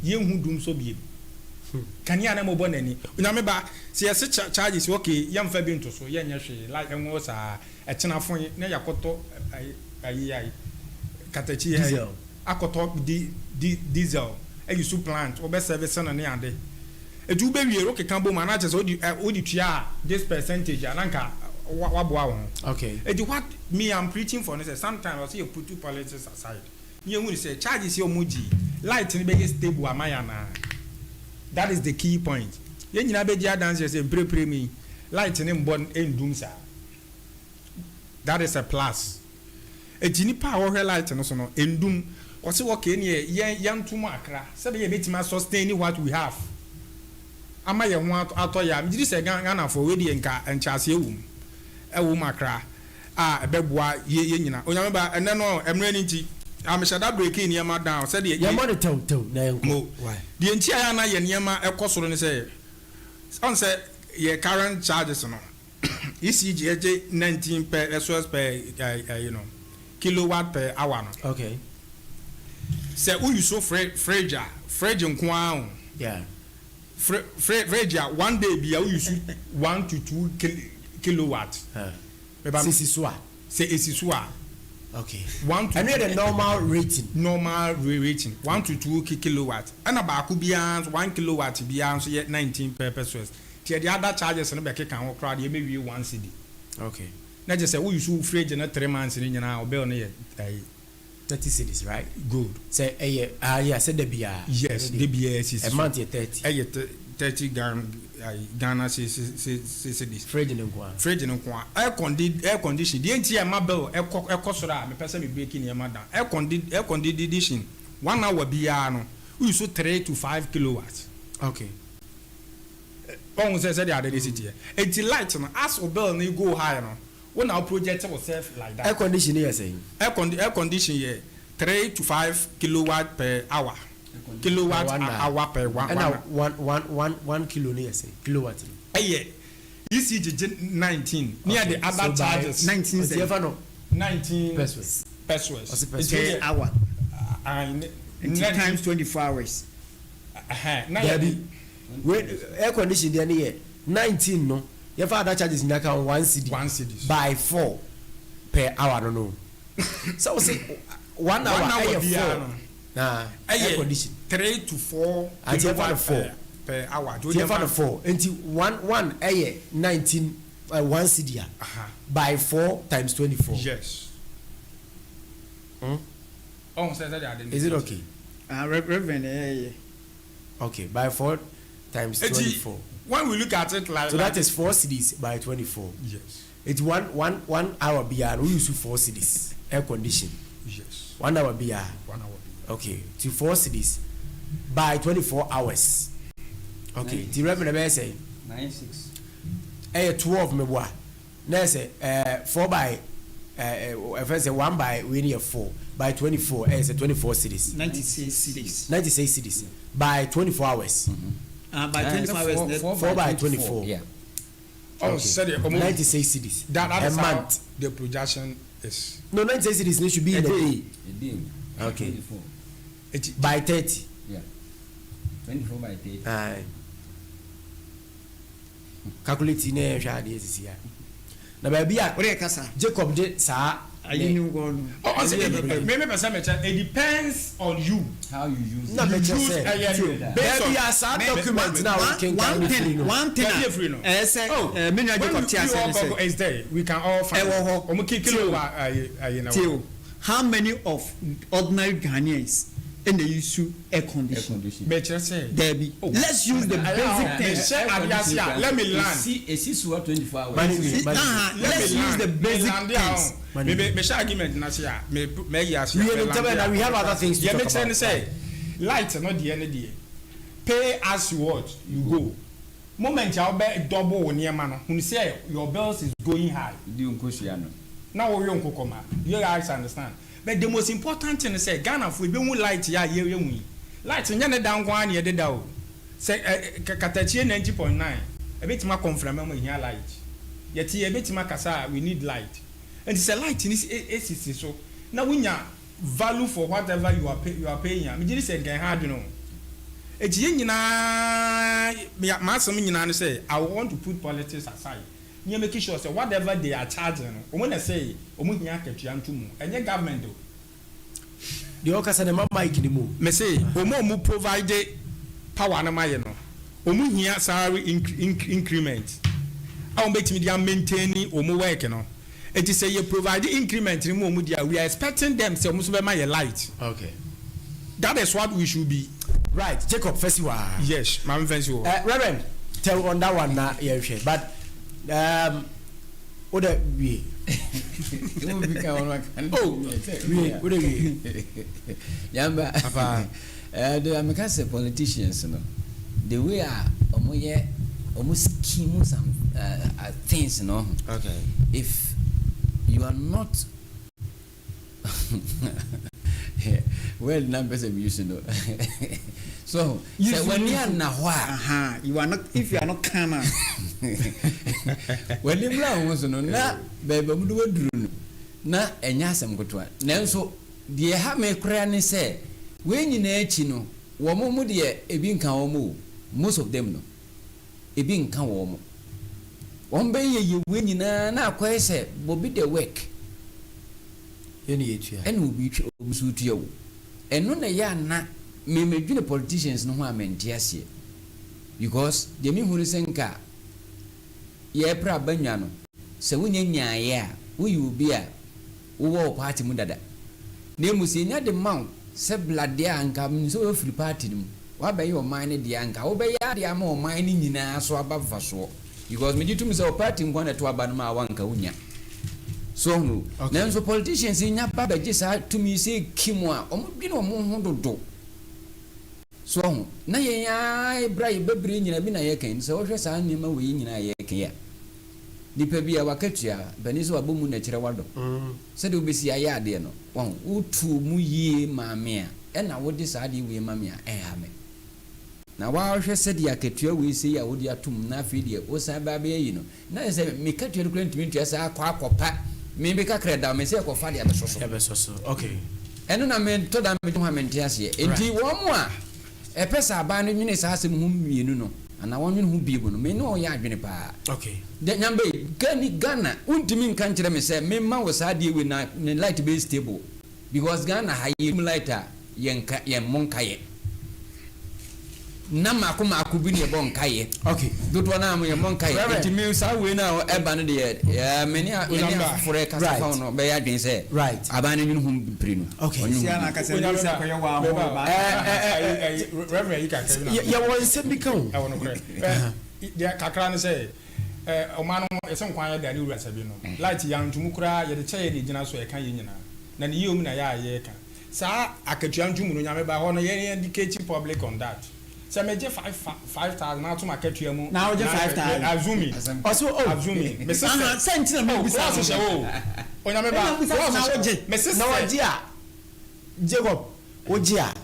yɛ nhu dum sɔ biem kanea na mobɔ nani Onyame ba sɛ yɛse charges ok yɛ nfa bi nto so yɛ nyɛ hwee light ɛnwɔ saa ɛkyena foe na yɛakɔtɔ ayi ayi katakyi ayi akɔtɔ di di diesel ayi so plant wobɛ service no ne ade Eti wo bɛ wie wo keka bom a na kyerɛ sɛ wode ɛ wode tua this percentage a na nka wa waboa wo ho. Okay. Eti what me I'm preaching for ne sɛ sometimes ɔsɛ yɛ putu politics aside na yɛhu ne sɛ charges yi a ɔmo gye yi light no bɛyɛ stable ama yɛn anaa? That is the key point. Yɛn nyinaa bɛdi adanseɛ sɛ mprepire mu yi light no mbɔ ndum saa. That is a plus. Enti nipa a ɔhwɛ light no so no ndum. Ɔse okay neɛ yɛn yɛnto mu akra sɛbɛyɛ yɛbɛtumi a sustain what we have ama yɛn ho atɔ yɛn a. Megye di sɛ Ghanafoɔ wei deɛ nka nkyerɛaseɛ wɔ mu ɛwɔ mu akra a ɛbɛboa yɛ yɛn nyina. Onyame ba ɛnɛ no mmerɛ no nti a mehyɛ da breaki nneɛma down sɛdeɛ yɛ Yɛmmɔ no tɛw tɛw na yɛnkɔ. Mo. Why? Deɛ nti a yɛ a na yɛn nneɛma ɛkɔ soro ne sɛ ɔn sɛ yɛ current charges no ECG ɛgye 19 per ɛsoɛs per ɛyi no kilowatt per hour no. Okay. Sɛ wo use fridge a fridge nko ara o. Yeah. Fri fri fridge a one day bia wo use 1 to 2 kilowatt. Sɛ esi so a. Sɛ esi so a. Okay. One to Ɛno yɛ the normal rating. Normal rating 1 to 2 kilowatt, ɛna baako biara nso 1 kilowatt biara nso yɛ 19 pesewas. Tí yɛde other charges no bɛkeka ho koraa deɛ, ɛbɛwie 1 cedi. Na kyerɛ sɛ woyi so fridge no 3 months no nyinaa, o bill no yɛ ɛyi 30 cedis, right? Good. Sɛ ɛyɛ ah yeah, sɛ da biara. Yes, de biara si A month yɛ 30. Ɛyɛ 30 Ghana cedis. Fridge no nko a. Fridge no nko a. Air condition deɛ, nti ɛma bill ɛkɔ soro a, mepɛ sɛ me break nneɛma down. Air condition, one hour biara no, woyi so 3 to 5 kilowatt. Ɔhun sɛ sɛdeɛ ade de si teɛ, eti light no, as o bill no go high no, wo na o project yourself like that. Air condition yɛ sɛn? Air condition yɛ 3 to 5 kilowatt per hour, kilowatt Per one hour per one. Ɛna one 1 1 1 1 kilo no yɛ sɛn, kilowatt no? Ɛyɛ ECG gye 19 ne yɛ de Okay, other so by charges. 19 Nti yɛfa no 19 pesewas. Pesewas. Ɔsi pesewas. Per hour. Nti Nti times 24 hours. Na yɛ Dabi, wei air condition deɛ no yɛ 19 no, yɛfa other charges nyinaa ka ho, 1 cedi. 1 cedi. By four per hour no, sɛ o se one hour One hour ɛyɛ biara four no na air ɛyɛ condition 3 to 4 Ati yɛfa no kilowatt four. per hour. Ti yɛfa no four, nti one one ɛyɛ 19 1 cedi a by four times 24. Yes. Ɔhun sɛ sɛdeɛ ade no Is it okay? Ah, Reverend, ɛyɛ yɛ. Okay, by four times Eti 24. When we look at it like So like, that is 4 cedis by 24. Yes. It's 1 1 1 hour biara we use 4 cedis air condition. One hour biara. One hour biara. Okay, to 4 cedis by 24 hours. Okay, ti Reverend, ɛbɛyɛ sɛ 96. Ɛyɛ 12 meboa na yɛ sɛ four by ɛfɛ sɛ one by wei ni yɛ four by 24, ɛyɛ sɛ 24 cedis. 96 cedis. 96 cedis by 24 hours. Ah, by 24 hours. Four by 24. Yeah. Oh, sɛdeɛ ɔmo 96 cedis that a is how month. the projection is. No, 96 cedis no should be in a day. A day. Okay. 24. Eti By 30. Yeah. 24 by 30. Aye. Calculate ne yɛhwɛ adeɛ sisi a na baabi a O de yɛ kasa. Jacob de saa Ayi ni nkɔ no. Oh, ɔsɛ me pɛ sɛ mekyɛ, it depends on you. How you use Na it. mekyɛ Use sɛ ɛyɛ based on baabi a saa document na One wokenkan one ne firi thing no. one thing Baabi a efiri no. ɛyɛ sɛ Oh, me nua when Jacob ti we ase all ne go sɛ is there, we can all find. Ɛwɔ hɔ. Ɔmo kilo wa ayi ayi na Tio, how many of ordinary Ghanaians ɛna use air Air condition? condition. Mekyerɛ sɛ Dabi, let's use the basic thing. Mehyɛ adeɛ ase a, let me land. Esi suwa 24 hours. Money we money. Let Let's me use the land. basic Me land things. a, me mehyɛ argument na se a me me yi ase a, We me no land tell a. na we have other things to Yɛ talk mekyerɛ about. ne sɛ light no deɛ ne deɛ, pay as you what you go. Moment a wobɛ double wo nneɛma no, hun sɛ your bills is going high. Di nkosua no. Na wɔyɛ nkokɔma, you guys understand? But the most important thing is sɛ Ghana fo ebi hu light yɛ a yɛ hu yi, light nyɛ ne da nko ara na yɛde da o. Sɛ ɛ katakyie 90.9 ebetumi akɔnframa mu, ehia light. Yɛte yɛ ebetumi akasa a, we need light. Nti sɛ light ni esisi so na wonya value for whatever you are paying a, megye di sɛ nkɛn ha adwene o. Eti yɛn nyinaa, maa asɛm nyinaa no sɛ I want to put politics aside ní make sure sɛ whatever they are charging no, wɔn na sɛ wɔn hia akatua nto mu, ɛnyɛ government o. Deɛ ɔkasa ne ma mic ni mu. Mɛ sɛ wɔn a wɔn provide power no ma yɛ no, wɔn hia salary increment a wɔn bɛtumi de a maintain wɔn work no. Eti sɛ yɛ provide increment ni mu wɔn di a, we are expecting them sɛ wɔn nso bɛ ma yɛ light. That is what we should be. Right, Jacob fɛsi Yes, maame fɛsi wɔ. Reverend, tell on that one na yɛn hwɛ, but o de wie. Oh. Wie, o de wie. Yamba. Papa. The American say politicians no, the way a ɔmo yɛ ɔmo scheme some things no. If you are not well, na mpɛ sɛ mi use no so sɛ w'ani ana hɔ a. You are not, if you are not calm. W'ani mla ho so no na baabi a wɔde waduru no na ɛnyɛ asɛm ketewa, nanso deɛ ha me koraa ne sɛ wei nyinaa akyi no, wɔn mo deɛ ebi nka wɔn o. Most of them no, ebi nka wɔn mo. Wɔn bɛyɛ yɛ wei nyinaa na akɔyɛ sɛ bobi the work. Yɛn na yɛtua. Ɛna obi twa obi nso tua o. Ɛno na ɛyɛ a na me medwene politicians no ho a mente aseɛ. Because deɛ mehu ne sɛ nka yɛrepere abannwa no, sɛ wonya nyaeɛ a, woyɛ obi a wowɔ wo party mu dada. Na mmom sɛ yɛnya de ma wo sɛ bla deɛ a, nka menim sɛ woafiri party no mu, woabɛyɛ ɔman no dea, nka wobɛyɛ adeɛ ama ɔman no nyinaa so aba mfasoɔ. Because megye tom sɛ wo party nko ara na ɛto aba no ma wo a, nka wonnya. So woahunu? Nanso politicians yi nya ba bɛgye saa tumi yi sɛ kim a, wɔdwene wɔn ho dodo. So wahu? Na yɛn ara bere a yɛbɛbrɛ nyinaa bi na yɛreka yi. Sɛ wohwɛ saa nneɛma wei yi nyinaa a yɛreka yi a, nipa bi a wakatua, panin sɛ wabɔ mu na ɛkyerɛ wadɔ. Sɛdeɛ wobɛsi ayɛ adeɛ no, wahu, wotu mu yie maa me a, ɛna wode saa adeɛ wei ma me a, ɛnha me. Na woahwɛ sɛdeɛ akatua wei sei a wode atom na afei deɛ wosan ba abɛyɛ yi no, Na ayɛ sɛ me katua no koraa ntumi ntua saa akɔ akɔpa me me kakra da me sɛ ɛkɔfa deɛ abɛsɔ so. Ɛbɛsɔ so, okay. Ɛno na me tɔ da me ho a mente aseɛ. Enti wɔn a ɛpɛ sɛ aban no nwene saa asɛm ho mmienu no anaa wɔn nwene ho bio no, me ne wɔn yɛ adwene paa. Okay. Deɛ Nyambe, Ghani, Ghana, wontumi nka nkyerɛ me sɛ me ma wo saa adeɛ wei na ne light bɛyɛ stable because Ghana ha yɛdum light a yɛnka yɛn mmɔ nkaeɛ. Na mmaako mmaako bi na yɛbɔ nkaeɛ. Okay. Dodoɔ no ara mo yɛmmɔ nkaeɛ. Reverend. Nti me saa wei no a ɛba no deɛ ɛɛ me ne me ne afoforɔ ɛkasa fa ho no bɛyɛ adwene sɛ Right. aban no nwene ho mpire no. Okay. Ɔnwene ho Sia na mpire. akasa bi sɛ akɔyɛ waa ho ba. Ɛɛ Reverend yi kakra bi na. Yɛwɔ nsɛm bi ka o. Ɛwɔ nokorɛ. Ɛ deɛ kakra ne sɛ ɛ ɔman no ho yɛsɛ nkwa yɛ da ne wura sɛ bi no light yɛanto mu koraa yɛde kyɛ yɛ na egyina so ɛka yɛn nyinaa na ne yie mu na yɛ a yɛreka. Saa akatua ntomu no Nyame ba hɔ no yɛn educate public on that sɛ megye 5000 na ato m'akatua mu Na wogye 5000 azumi Ɔse oh azumi mese sɛ Aha sɛ nti na oh mebisa class hyɛ hɔ o Onyame ba Ɛna mebisa class sɛ na hyɛ wogye mese Na sɛ wagye a Jacob wogye a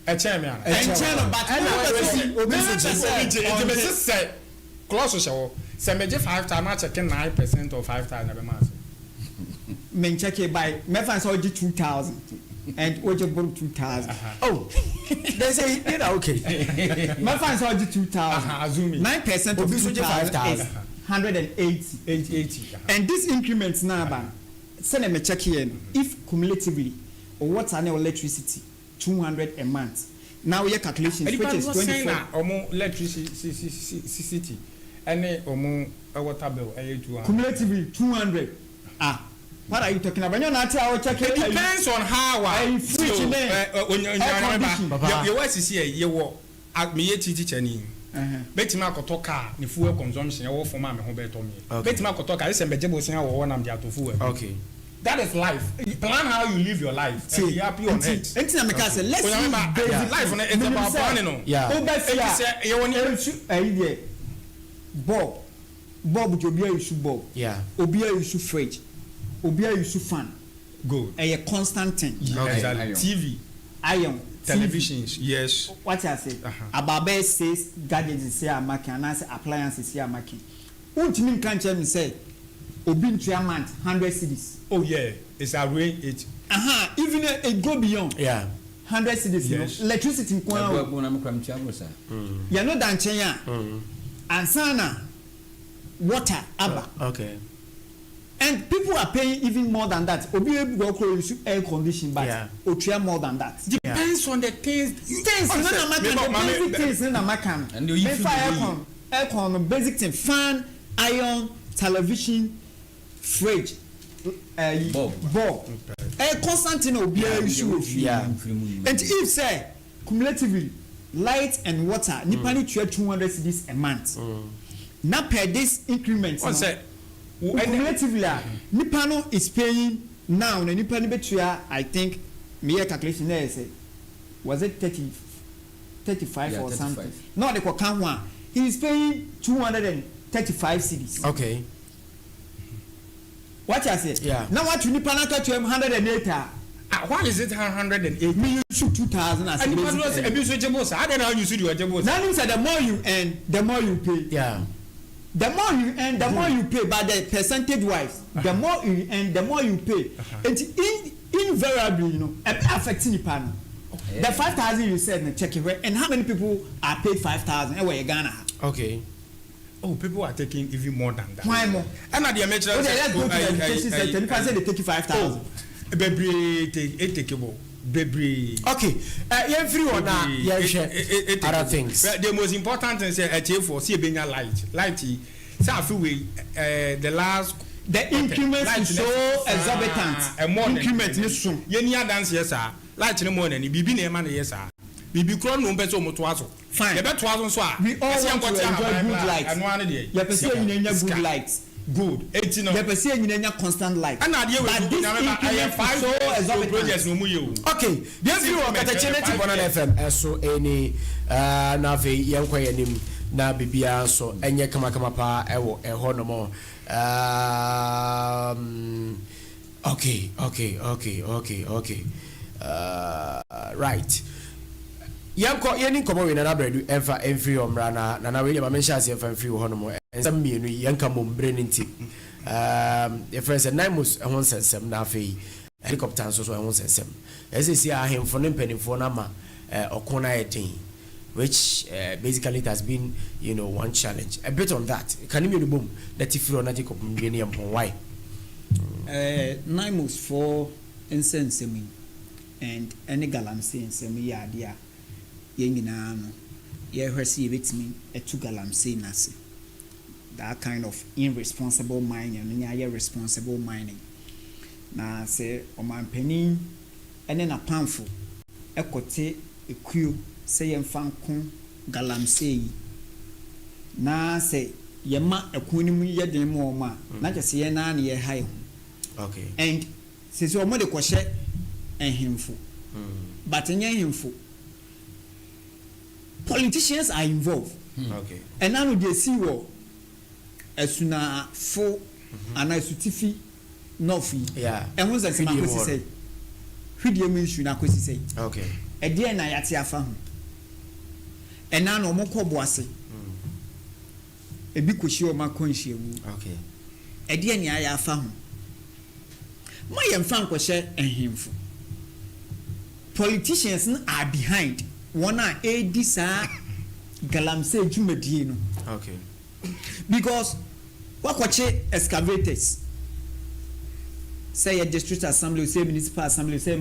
ɛkyɛn me ana Ɛnkyɛn no but Ɛna wopɛ sɛ obi nso gye. mepɛ sɛ obi gye nti mese ɔngye sɛ class hyɛ hɔ sɛ megye 5000 na akyɛke 9% of 5000 ɛbɛma ase. Me nkyɛke by mɛfa no sɛ ɔgye 2000 and wogye boro 2000. Oh then say you na okay. Mɛfa no sɛ ɔgye 2000 9% of Obi nso gye 2000 5000. is 180 80 and this increment no aba no sɛdeɛ me kyɛkeɛ no if cumulatively wo water ne wo electricity 200 a month na woyɛ calculations Nnipa which is dodoɔ sɛn 24. na wɔn electricity ne wɔn water bill yɛ 200? Cumulatively 200 ah what are you talking about ɛnyɛ ɔna ate a wo check It depends on how a ɛyi fridge ne air condition. Yɛwɔ asisi ɛ yɛwɔ meyɛ ti teacher ni mɛtumi akɔtɔ car ne fuel consumption ɛwɔ fam a me ho bɛtɔ me mɛtumi akɔtɔ car ɛsɛ mbɛgye bosea wɔ hɔ nam de atɔ fuel. Okay. That is life plan how you live your life and be happy on earth. Nti na meka sɛ let's Onyame use ba basic life no it's about planning o. Woba fie Enti sɛ a yɛwɔ nneɛma. nsu ɛyi deɛ bulb bulb deɛ obiara use bulb obiara use fridge obiara use fan Good. ɛyɛ constant thing. Exactly. TV. Iron TV. Televisions yes. Wate ase about bɛyɛ six gadgets sei a maka anaasɛ appliances sei a maka yi wontumi nka nkyerɛ me sɛ obi ntua month hundred cedis. Oh yeah it's arrange it. Aha even it go beyond Yeah. hundred cedis no Yes. electricity nko ara o. Ɛbo na me kura metua boro saa. Yɛno da nkyɛn a ansa na water aba. Okay. And people are paying even more than that. Obi ebi wɔ koro use air condition but Yeah. otua more than that. Depends on the things. Things no na maka no basic things no na maka no. Ɛnde oyi Mefa firi air oyi. con air con no basic thing fan iron television fridge ɛyi Bulb. bulb ɛyɛ constant thing na obiara use wɔ fie. Yeah. Nti if sɛ cumulatively light and water nipa ne tua 200 cedis a month na per this increment no. Ɔn sɛ wo ɛnɛ. Cumulatively a nipa no is paying now na nipa no bɛtua I think meyɛ calculation na ɛyɛ sɛ was it 30 35 Yeah, or something 35. na ɔde kɔka ho a he is paying 235 cedis. Okay. Wate aseɛ? Yeah. Na watu nipa no akatua mu 108 a. Ah why is it 108? Me use 2000 as a Nipa basic no sɛ earning. ebi nso gye bo saa adɛn na use deɛ ɔgye bo saa. Na nim sɛ the more you earn the more you pay. Yeah. The more you earn the more you pay but the percentage wise the more you earn the more you pay. Nti in invariably no ɛbɛ affect nipa no. The 5000 you said no check hwɛ and how many people are paid 5000 ɛwɔ yɛ Ghana ha. Okay. Oh people are taking even more than that. Hwan mo? Ɛna deɛ mɛkyerɛ O deɛ let's go to the education sector nipa sɛ they take 5000. Bebree te etake bɔ bebree. Okay, yɛn firi hɔ na yɛn hwɛ other things. The most important thing sɛ ɛtiɛfoɔ si ebenya light, light yi sɛ afi wei the last. The increment is so exorbitant. Increment ni so. Yɛn ni adanseɛ saa light ni mɔ n'ani biribi na ɛma na yɛ saa biribi korɔ na wɔn pɛ sɛ wɔn to aso. Fine. Yɛbɛ to aso nso a. We all want to enjoy good light. Ɛno ano deɛ. Yɛpɛ sɛ yɛn nyinaa nya good light. Good. Eti no. Yɛpɛ sɛ yɛn nyinaa nya constant light. Ɛna adeɛ wei But this increment is so exorbitant. Project na ɔmo yɛ o. Okay. Deɛ firi wɔ Katakye ne Tibɔna na FM ɛso ɛni na afei yɛn kɔ yɛn anim na biribiara nso ɛnyɛ kamakama paa ɛwɔ ɛhɔ nom. Okay, right. Yɛnkɔ yɛni nkɔmmɔ wei. Nana Brɛdu, ɛmfa ɛmfiri hɔ mmra na Nana wei deɛ ma menhyɛ aseɛ ɛmfa mfiri hɔ nom. Nsɛm mmienu yi yɛnka mmom berɛ no nti yɛfrɛ sɛ NAIMOS ɛho nsɛnsɛm na afei helicopter nso so ɛho nsɛnsɛm. Ɛsɛ si ahemfo ne mpanimfoɔ no ama ɔko no ayɛ den, which basically it has been one challenge a bit on that. Ka ne mmienu bom na ti firi hɔ na Jacob nwie ne yɛ mpɔn wae. NAIMOS foɔ nsɛnsɛm yi and ɛne galamsey nsɛm yi yɛ adeɛ a yɛn nyinaa no yɛhwɛ sɛ yɛbɛtumi atu galamsey n'ase, that kind of irresponsible mining no nyɛ ayɛ responsible mining. Na sɛ ɔmanpanin ɛne n'apamfo ɛkɔte ekuo sɛ yɛmfa nko galamsey yi, na sɛ yɛma ɛko no mu yɛ den ma wɔn a, na kyerɛ sɛ yɛn nan na yɛha yɛn ho. And sisi wɔn de kɔhyɛ nhemfo, but nyɛ nhemfo, politicians are involved. Ɛna no deɛ si wɔ Asunafo anaa Asutifi North yi, ɛho nsɛnsɛm akɔsi sɛ hwidie mu issue na akɔsi sɛ ɛdeɛn na yɛate afa ho? Ɛna na wɔn kɔ Boase, ebi kɔhyia wɔn akɔ nhyiamu. Ɛdeɛn na yɛayɛ afa ho mo? Yɛn fa nkɔhyɛ nhemfo, politicians no are behind wɔn a edi saa galamsey dwumadie no. Because wakɔkye excavators, sɛ yɛ district assembly o, sɛ municipal assembly o, sɛ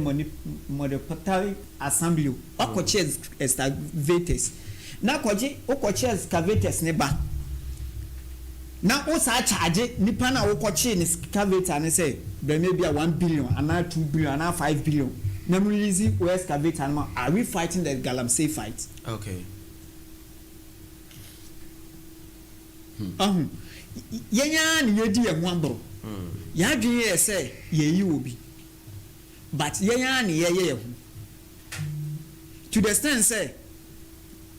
municipal assembly o, wakɔkye excavators na kɔgye wokɔkye excavators ne ba na wo saa charge nipa na wokɔkye ne excavator ne sɛ bɛrɛ bi a 1 billion anaa 2 billion anaa 5 billion na mu release wo excavator no ma. Are we fighting the galamsey fight? Ɔho yɛn ara na yɛdi yɛn ho aboro. Yɛadwene yɛ sɛ yɛyi wɔ bi, but yɛn ara na yɛyɛ yɛn ho to the extent sɛ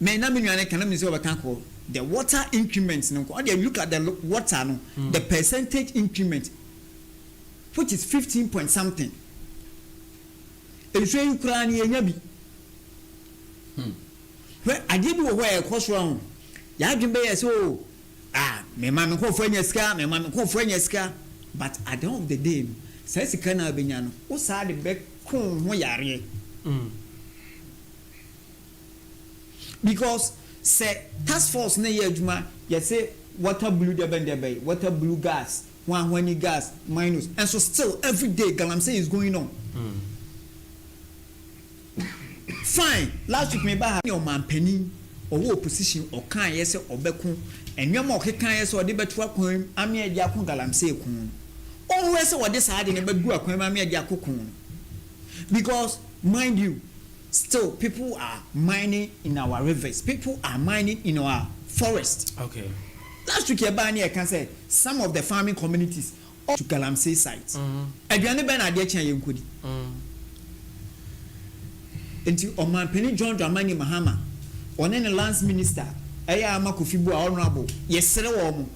mɛ na mi nua ne kan na mi sɛ ɔbɛka kɔ the water increment no nko. Ɔde look at the water no, the percentage increment, which is 15 point something. Nsuo yi koraa ni yɛnya bi hwɛ. Adeɛ bi wɔ hɔ a ɛkɔ so aho, yɛadwene bɛyɛ sɛ o, ah, mɛma me nkɔfoɔ anya sika, mɛma me nkɔfoɔ anya sika, but at the end of the day no, saa sika no a bɛnya no, wo saa de bɛko ho yareɛ. Because sɛ task force ne yɛ adwuma, yɛsɛ water blue dɛbɛn dɛbɛn, water blue gas, hwanhwani gas minus, and so still every day galamsey is going on. Fine, last week mi ba ha ne ɔmanpanin ɔwɔ opposition ɔkan yɛ sɛ ɔbɛko nneɛma, ɔkeka yɛ sɛ ɔde bɛto akwan mu ame ɛde ako galamsey ko no. Ɔnhwɛ sɛ ɔde saa de ne bɛgu akwan mu ame ɛde ako ko no, because mind you, still people are mining in our rivers, people are mining in our forest. Last week yɛ baa ne yɛ ka sɛ some of the farming communities up to galamsey site. Aduane bɛn na adeɛ kyɛn yɛn nkodi? Nti ɔmanpanin John Dramani Mahama, ɔne ne lands minister ɛyɛ Armah Kofi Buah, honourable, yɛsrɛ wɔn mo.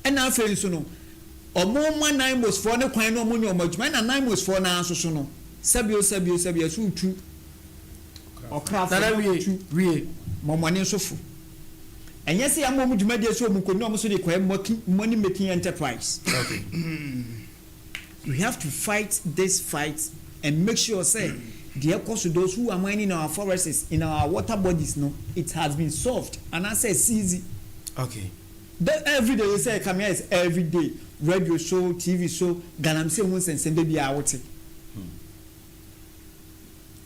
Ɛna afei nso no, ɔmo ma NAIMOS foɔ ne kwan na ɔmo nyɛ ɔmo adwuma. Ɛna NAIMOS foɔ naa nso so no, sɛbio sɛbio sɛbio, ɛso tu ɔkra Nana wie tu wie. Mɔmɔne nso fo. Ɛnyɛ sɛ yɛama ɔmo dwumadie sɛ ɔmo kɔ ne ɔmo so de kɔɛ money making enterprise. We have to fight this fight and make sure say deɛ ɛkɔ so, those who are mining in our forests, in our water bodies no, it has been solved and anaasɛ seize. The everyday yɛ sɛ ɛka me ayɛ sɛ everyday radio so, TV so, galamsey ho nsɛnsɛm da biara wote.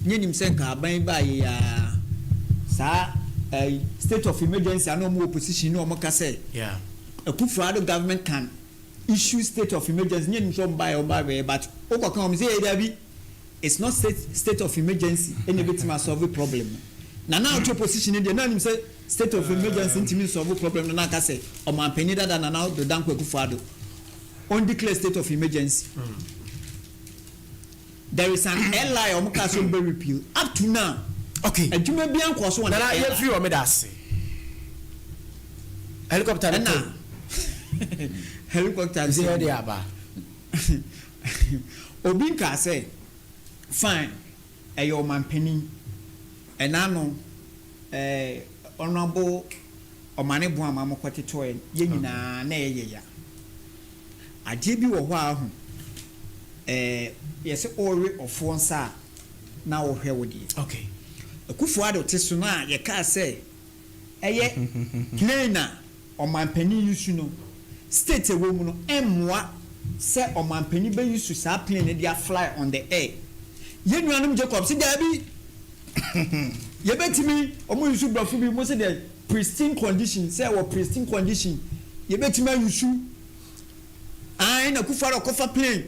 Nyɛ nim sɛ nka aban yi baa yɛ yi aa saa ɛyi state of emergency a na wɔn wɔ opposition ne wɔn ka sɛ Akufo Addo government can issue state of emergency nyɛ nim sɛ wɔn baa yɛ wɔn baa bɛyɛ but wokɔ ka wɔn sɛ ee dabi. It's not state state of emergency ɛna ebetumi asolve problem no. Na na ɔte opposition no deɛ na ɔnim sɛ state of emergency ntumi nsolve problem no na aka sɛ ɔmanpanin dada Nana Addo Dankwa Akufo Addo ɔn declare state of emergency. There is an LI a wɔn kaa sɛ wɔn bɛ repeal up to now. Okay. Adwuma biara nkɔɔ so wɔ ne Nana LI. yɛ firi hɔ meda ase. Helicopter no Ɛna too. helicopter Sɛ no yɛ de aba. Obi nkaa sɛ, Fine, ɛyɛ ɔmanpanin. Ɛna ano eh, Honourable Omane Boamah mokɔtetɔɛ no, yɛn nyinaa na ɛyɛ ya. Adeɛ bi wɔ hɔ a ahu eh, yɛse worewe ɔfoɔ nsa a, na wohwɛ wo deɛ. Okay. Akufo Addo te so no a yɛkaa sɛ ɛyɛ plane a Ɔmanpanin yi su no, state a ɛwɔ mu no mmoa sɛ ɔmanpanin bɛ use saa plane no de a fly on the air. Yɛn nuanom Jacob se daabi, yɛbɛtumi, wɔn use brɔfo bi, wɔn se deɛ pristine condition, sɛ ɛwɔ pristine condition, yɛbɛtumi a use. Ae na Kufuor ɔkɔfa plane,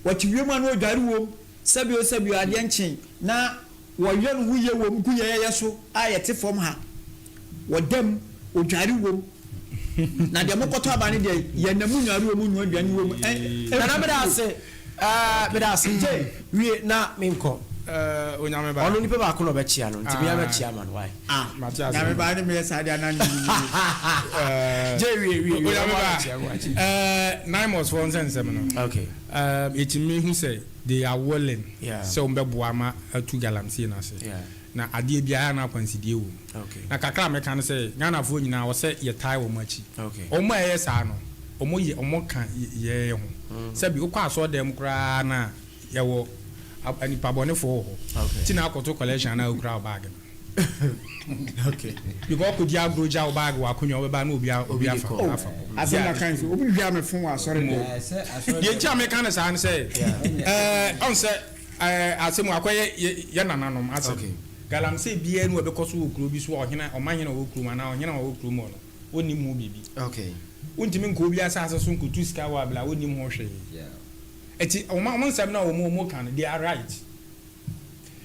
wɔte wiem a na ɔdware wom, sɛbio sɛbio adeɛ nkye na Wɔyɛ no ho yie wɔ mu yɛyɛ so a yɛte fam ha. Wɔda mu, odware wom. Na deɛ mokɔtɔ aba no deɛ, yɛnam mu nware wɔ mu, nnoa aduane wɔ mu. Ɛ, Nana meda ase ɛɛ meda ase Jay wie na menkɔ. Eh, Onyame ba. Ɔno nipa baako na ɔbɛkyea no nti mea mɛkyea ama no why. Ah, Mate ase. Nyame ba ne meyɛ saa deɛ anaa ne yie. Eh, Jay wie wie wie Onyame ɔmo ba. abɛkyea mo akyi. Eh, Naimos foɔ nsɛnsɛm no. Okay. Eh, yɛtumi hu sɛ They are willing sɛ wɔn bɛboa ama atu galamsey no ase. Na adeɛ biara na akwansideɛ wɔ mu. Na kakra a mɛka ne sɛ Ghanafoɔ nyinaa wɔ sɛ yɛtae wɔn akyi. Wɔn a ɛyɛ saa no, wɔn yɛ wɔn ka yɛn ho. Sɛbi wokɔ asɔredan mu koraa no a, yɛwɔ nnipa bɔnefoɔ wɔ hɔ. Ti na akɔto collection anaa wokura wo bag no. Okay. Because ɔkɔ di agorɔ gya wo bag wɔ akonnwa wobɛba na obi obi afa oh, afa kɔ. Asɛm na kan so obi wia me fon wɔ asɔre dɛm. Deɛ nti a meka no saa ne sɛ ɛɛ ɔn sɛ ɛɛ asɛm akɔyɛ yɛ nananom asɛm. Galamsey biara ni wɔbɛkɔ so wɔ kuro bi so a ɔhene ɔmanhene a ɔwɔ kurom anaa ɔhene a ɔwɔ kurom hɔ no ɔnnim ho biribi. Wontumi nkɔ obi asase so nkɔtu sika wɔ abira a wonnim ho hwee. Ɛti wɔn wɔn nsɛm no a wɔn wɔn ka no they are right.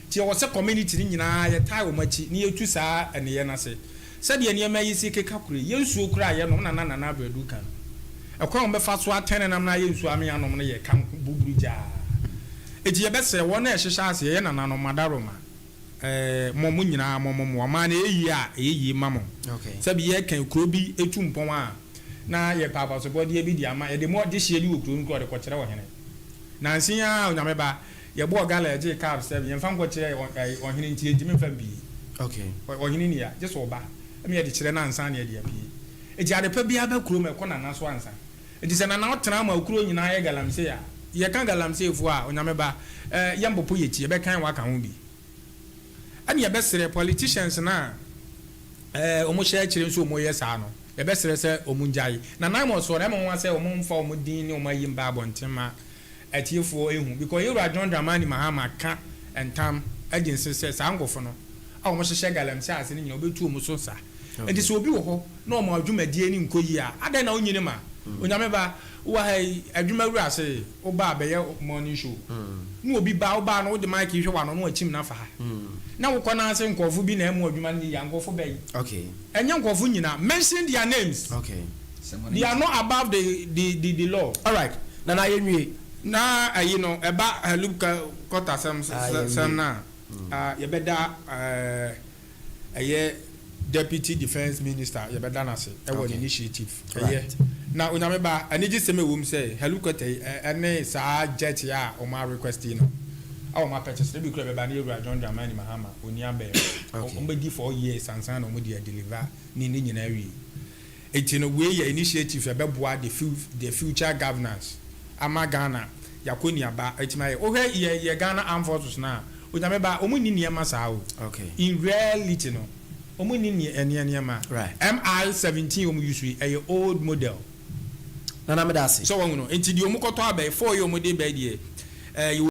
Nti ɛwɔ sɛ community no nyinaa yɛtae wɔn akyi na yɛtu saa nneyɛɛ no ase. Sɛdeɛ nneɛma yi si keka koro yi, yɛn nsuo koraa a yɛnom na na Nana Abradu ka no, ɛkwan a wɔbɛfa so atɛn nam no ayɛ nsuo ame anom no yɛ ka buburu gyaa. Enti yɛbɛsrɛ wɔn a ɛhyehyɛ aseɛ, yɛn nananom, Madaroma, eh, mo, mo nyinaa mo mommoa. Ɔman no ɛyɛ yie a, ɛyɛ yie ma mo. Sɛbi yɛka kuro bi tu mpɔn a, na yɛpɛ abasobɔdeɛ bi de ama, yɛde mo dehyeɛ bi wɔ kuro no kura wɔde kɔkyerɛ ɔhene. Nanse yi ara Onyame ba, Yɛbɔɔ gala yɛgyee cab sɛ yɛmfa nkɔkyerɛ ɔhene nti yɛntumi mfa mpue. Ɔhene nni ha, gye sɛ ɔba ma yɛde kyerɛ no ansa na yɛde apue. Enti adepa biara ba kurom a, ɛkɔ Nana so ansa. Enti sɛ Nana ɔtena ma kuro nyinaa yɛ galamsey a, yɛka galamseyfoɔ a, Onyame ba, eh, yɛmpopo yɛn ti, yɛbɛkan waka ho bi. Ɛne yɛbɛsrɛ politicians no a eh, wɔhyɛ akyire nso wɔyɛ saa no, yɛbɛsrɛ sɛ wɔngyae. Na Naimos foɔ no, ɛyɛ me nwanwa sɛ wɔmfa wɔn din ne wɔn ayi mba abɔnten ma atiefoɔ ehu because Yewura John Dramani Mahama ka ntam adi nse sɛ saa nkorɔfo no a wɔn hyehyɛ galamsey ase no nyinaa ɔbɛtu wɔn so sa. Nti sɛ obi wɔ hɔ na wɔn adwumadie no nkɔ yie a adɛn na wonyi no ma? Onyame ba, wowɔ ha yi adwuma wura se wo ba a bɛyɛ morning show na obi ba wo ba no wode mic yi hwɛ w'ano na wakyim no afa ha na wokɔ no ase nkorɔfo bi na ɛmo adwuma no yɛ yie a nkorɔfo bɛn? Ɛnyɛ nkorɔfo nyinaa, mention their names. They are not above the the the the law. Alright, Nana yɛnwie. Na ayi no ɛba halub kɔta sɛm sɛm no a, yɛbɛda ɛyɛ deputy defence minister yɛbɛda no ase ɛwɔ ne initiative ɛyɛ. Na Onyame ba, anigye sɛm ɛwɔ mu sɛ helicopter yi ɛne saa jet yi a wɔn a request yi no a wɔn apɛkyɛ sɛ ebi kura bɛba ne yɛwura John Dramani Mahama ɔni abɛn wɔn bɛdi 4 years ansa na wɔn de adeliver ne ne nyinaa wie. Enti no wei yɛ initiative a ɛbɛboa the the future governance ama Ghana y'akɔniaba atumi ayɛ. Wohwɛ yɛ yɛ Ghana armed forces no a, Onyame ba, wɔn nni nneɛma saa o. In reality no. Wɔn nni nneɛ ɛneɛ nneɛma. Right. MI 17 wɔn use yi ɛyɛ old model. Nana meda ase. So wɔn no nti deɛ wɔn kɔtɔ abɛɛ four yi wɔn de bɛɛ deɛ ɛɛ yɛ.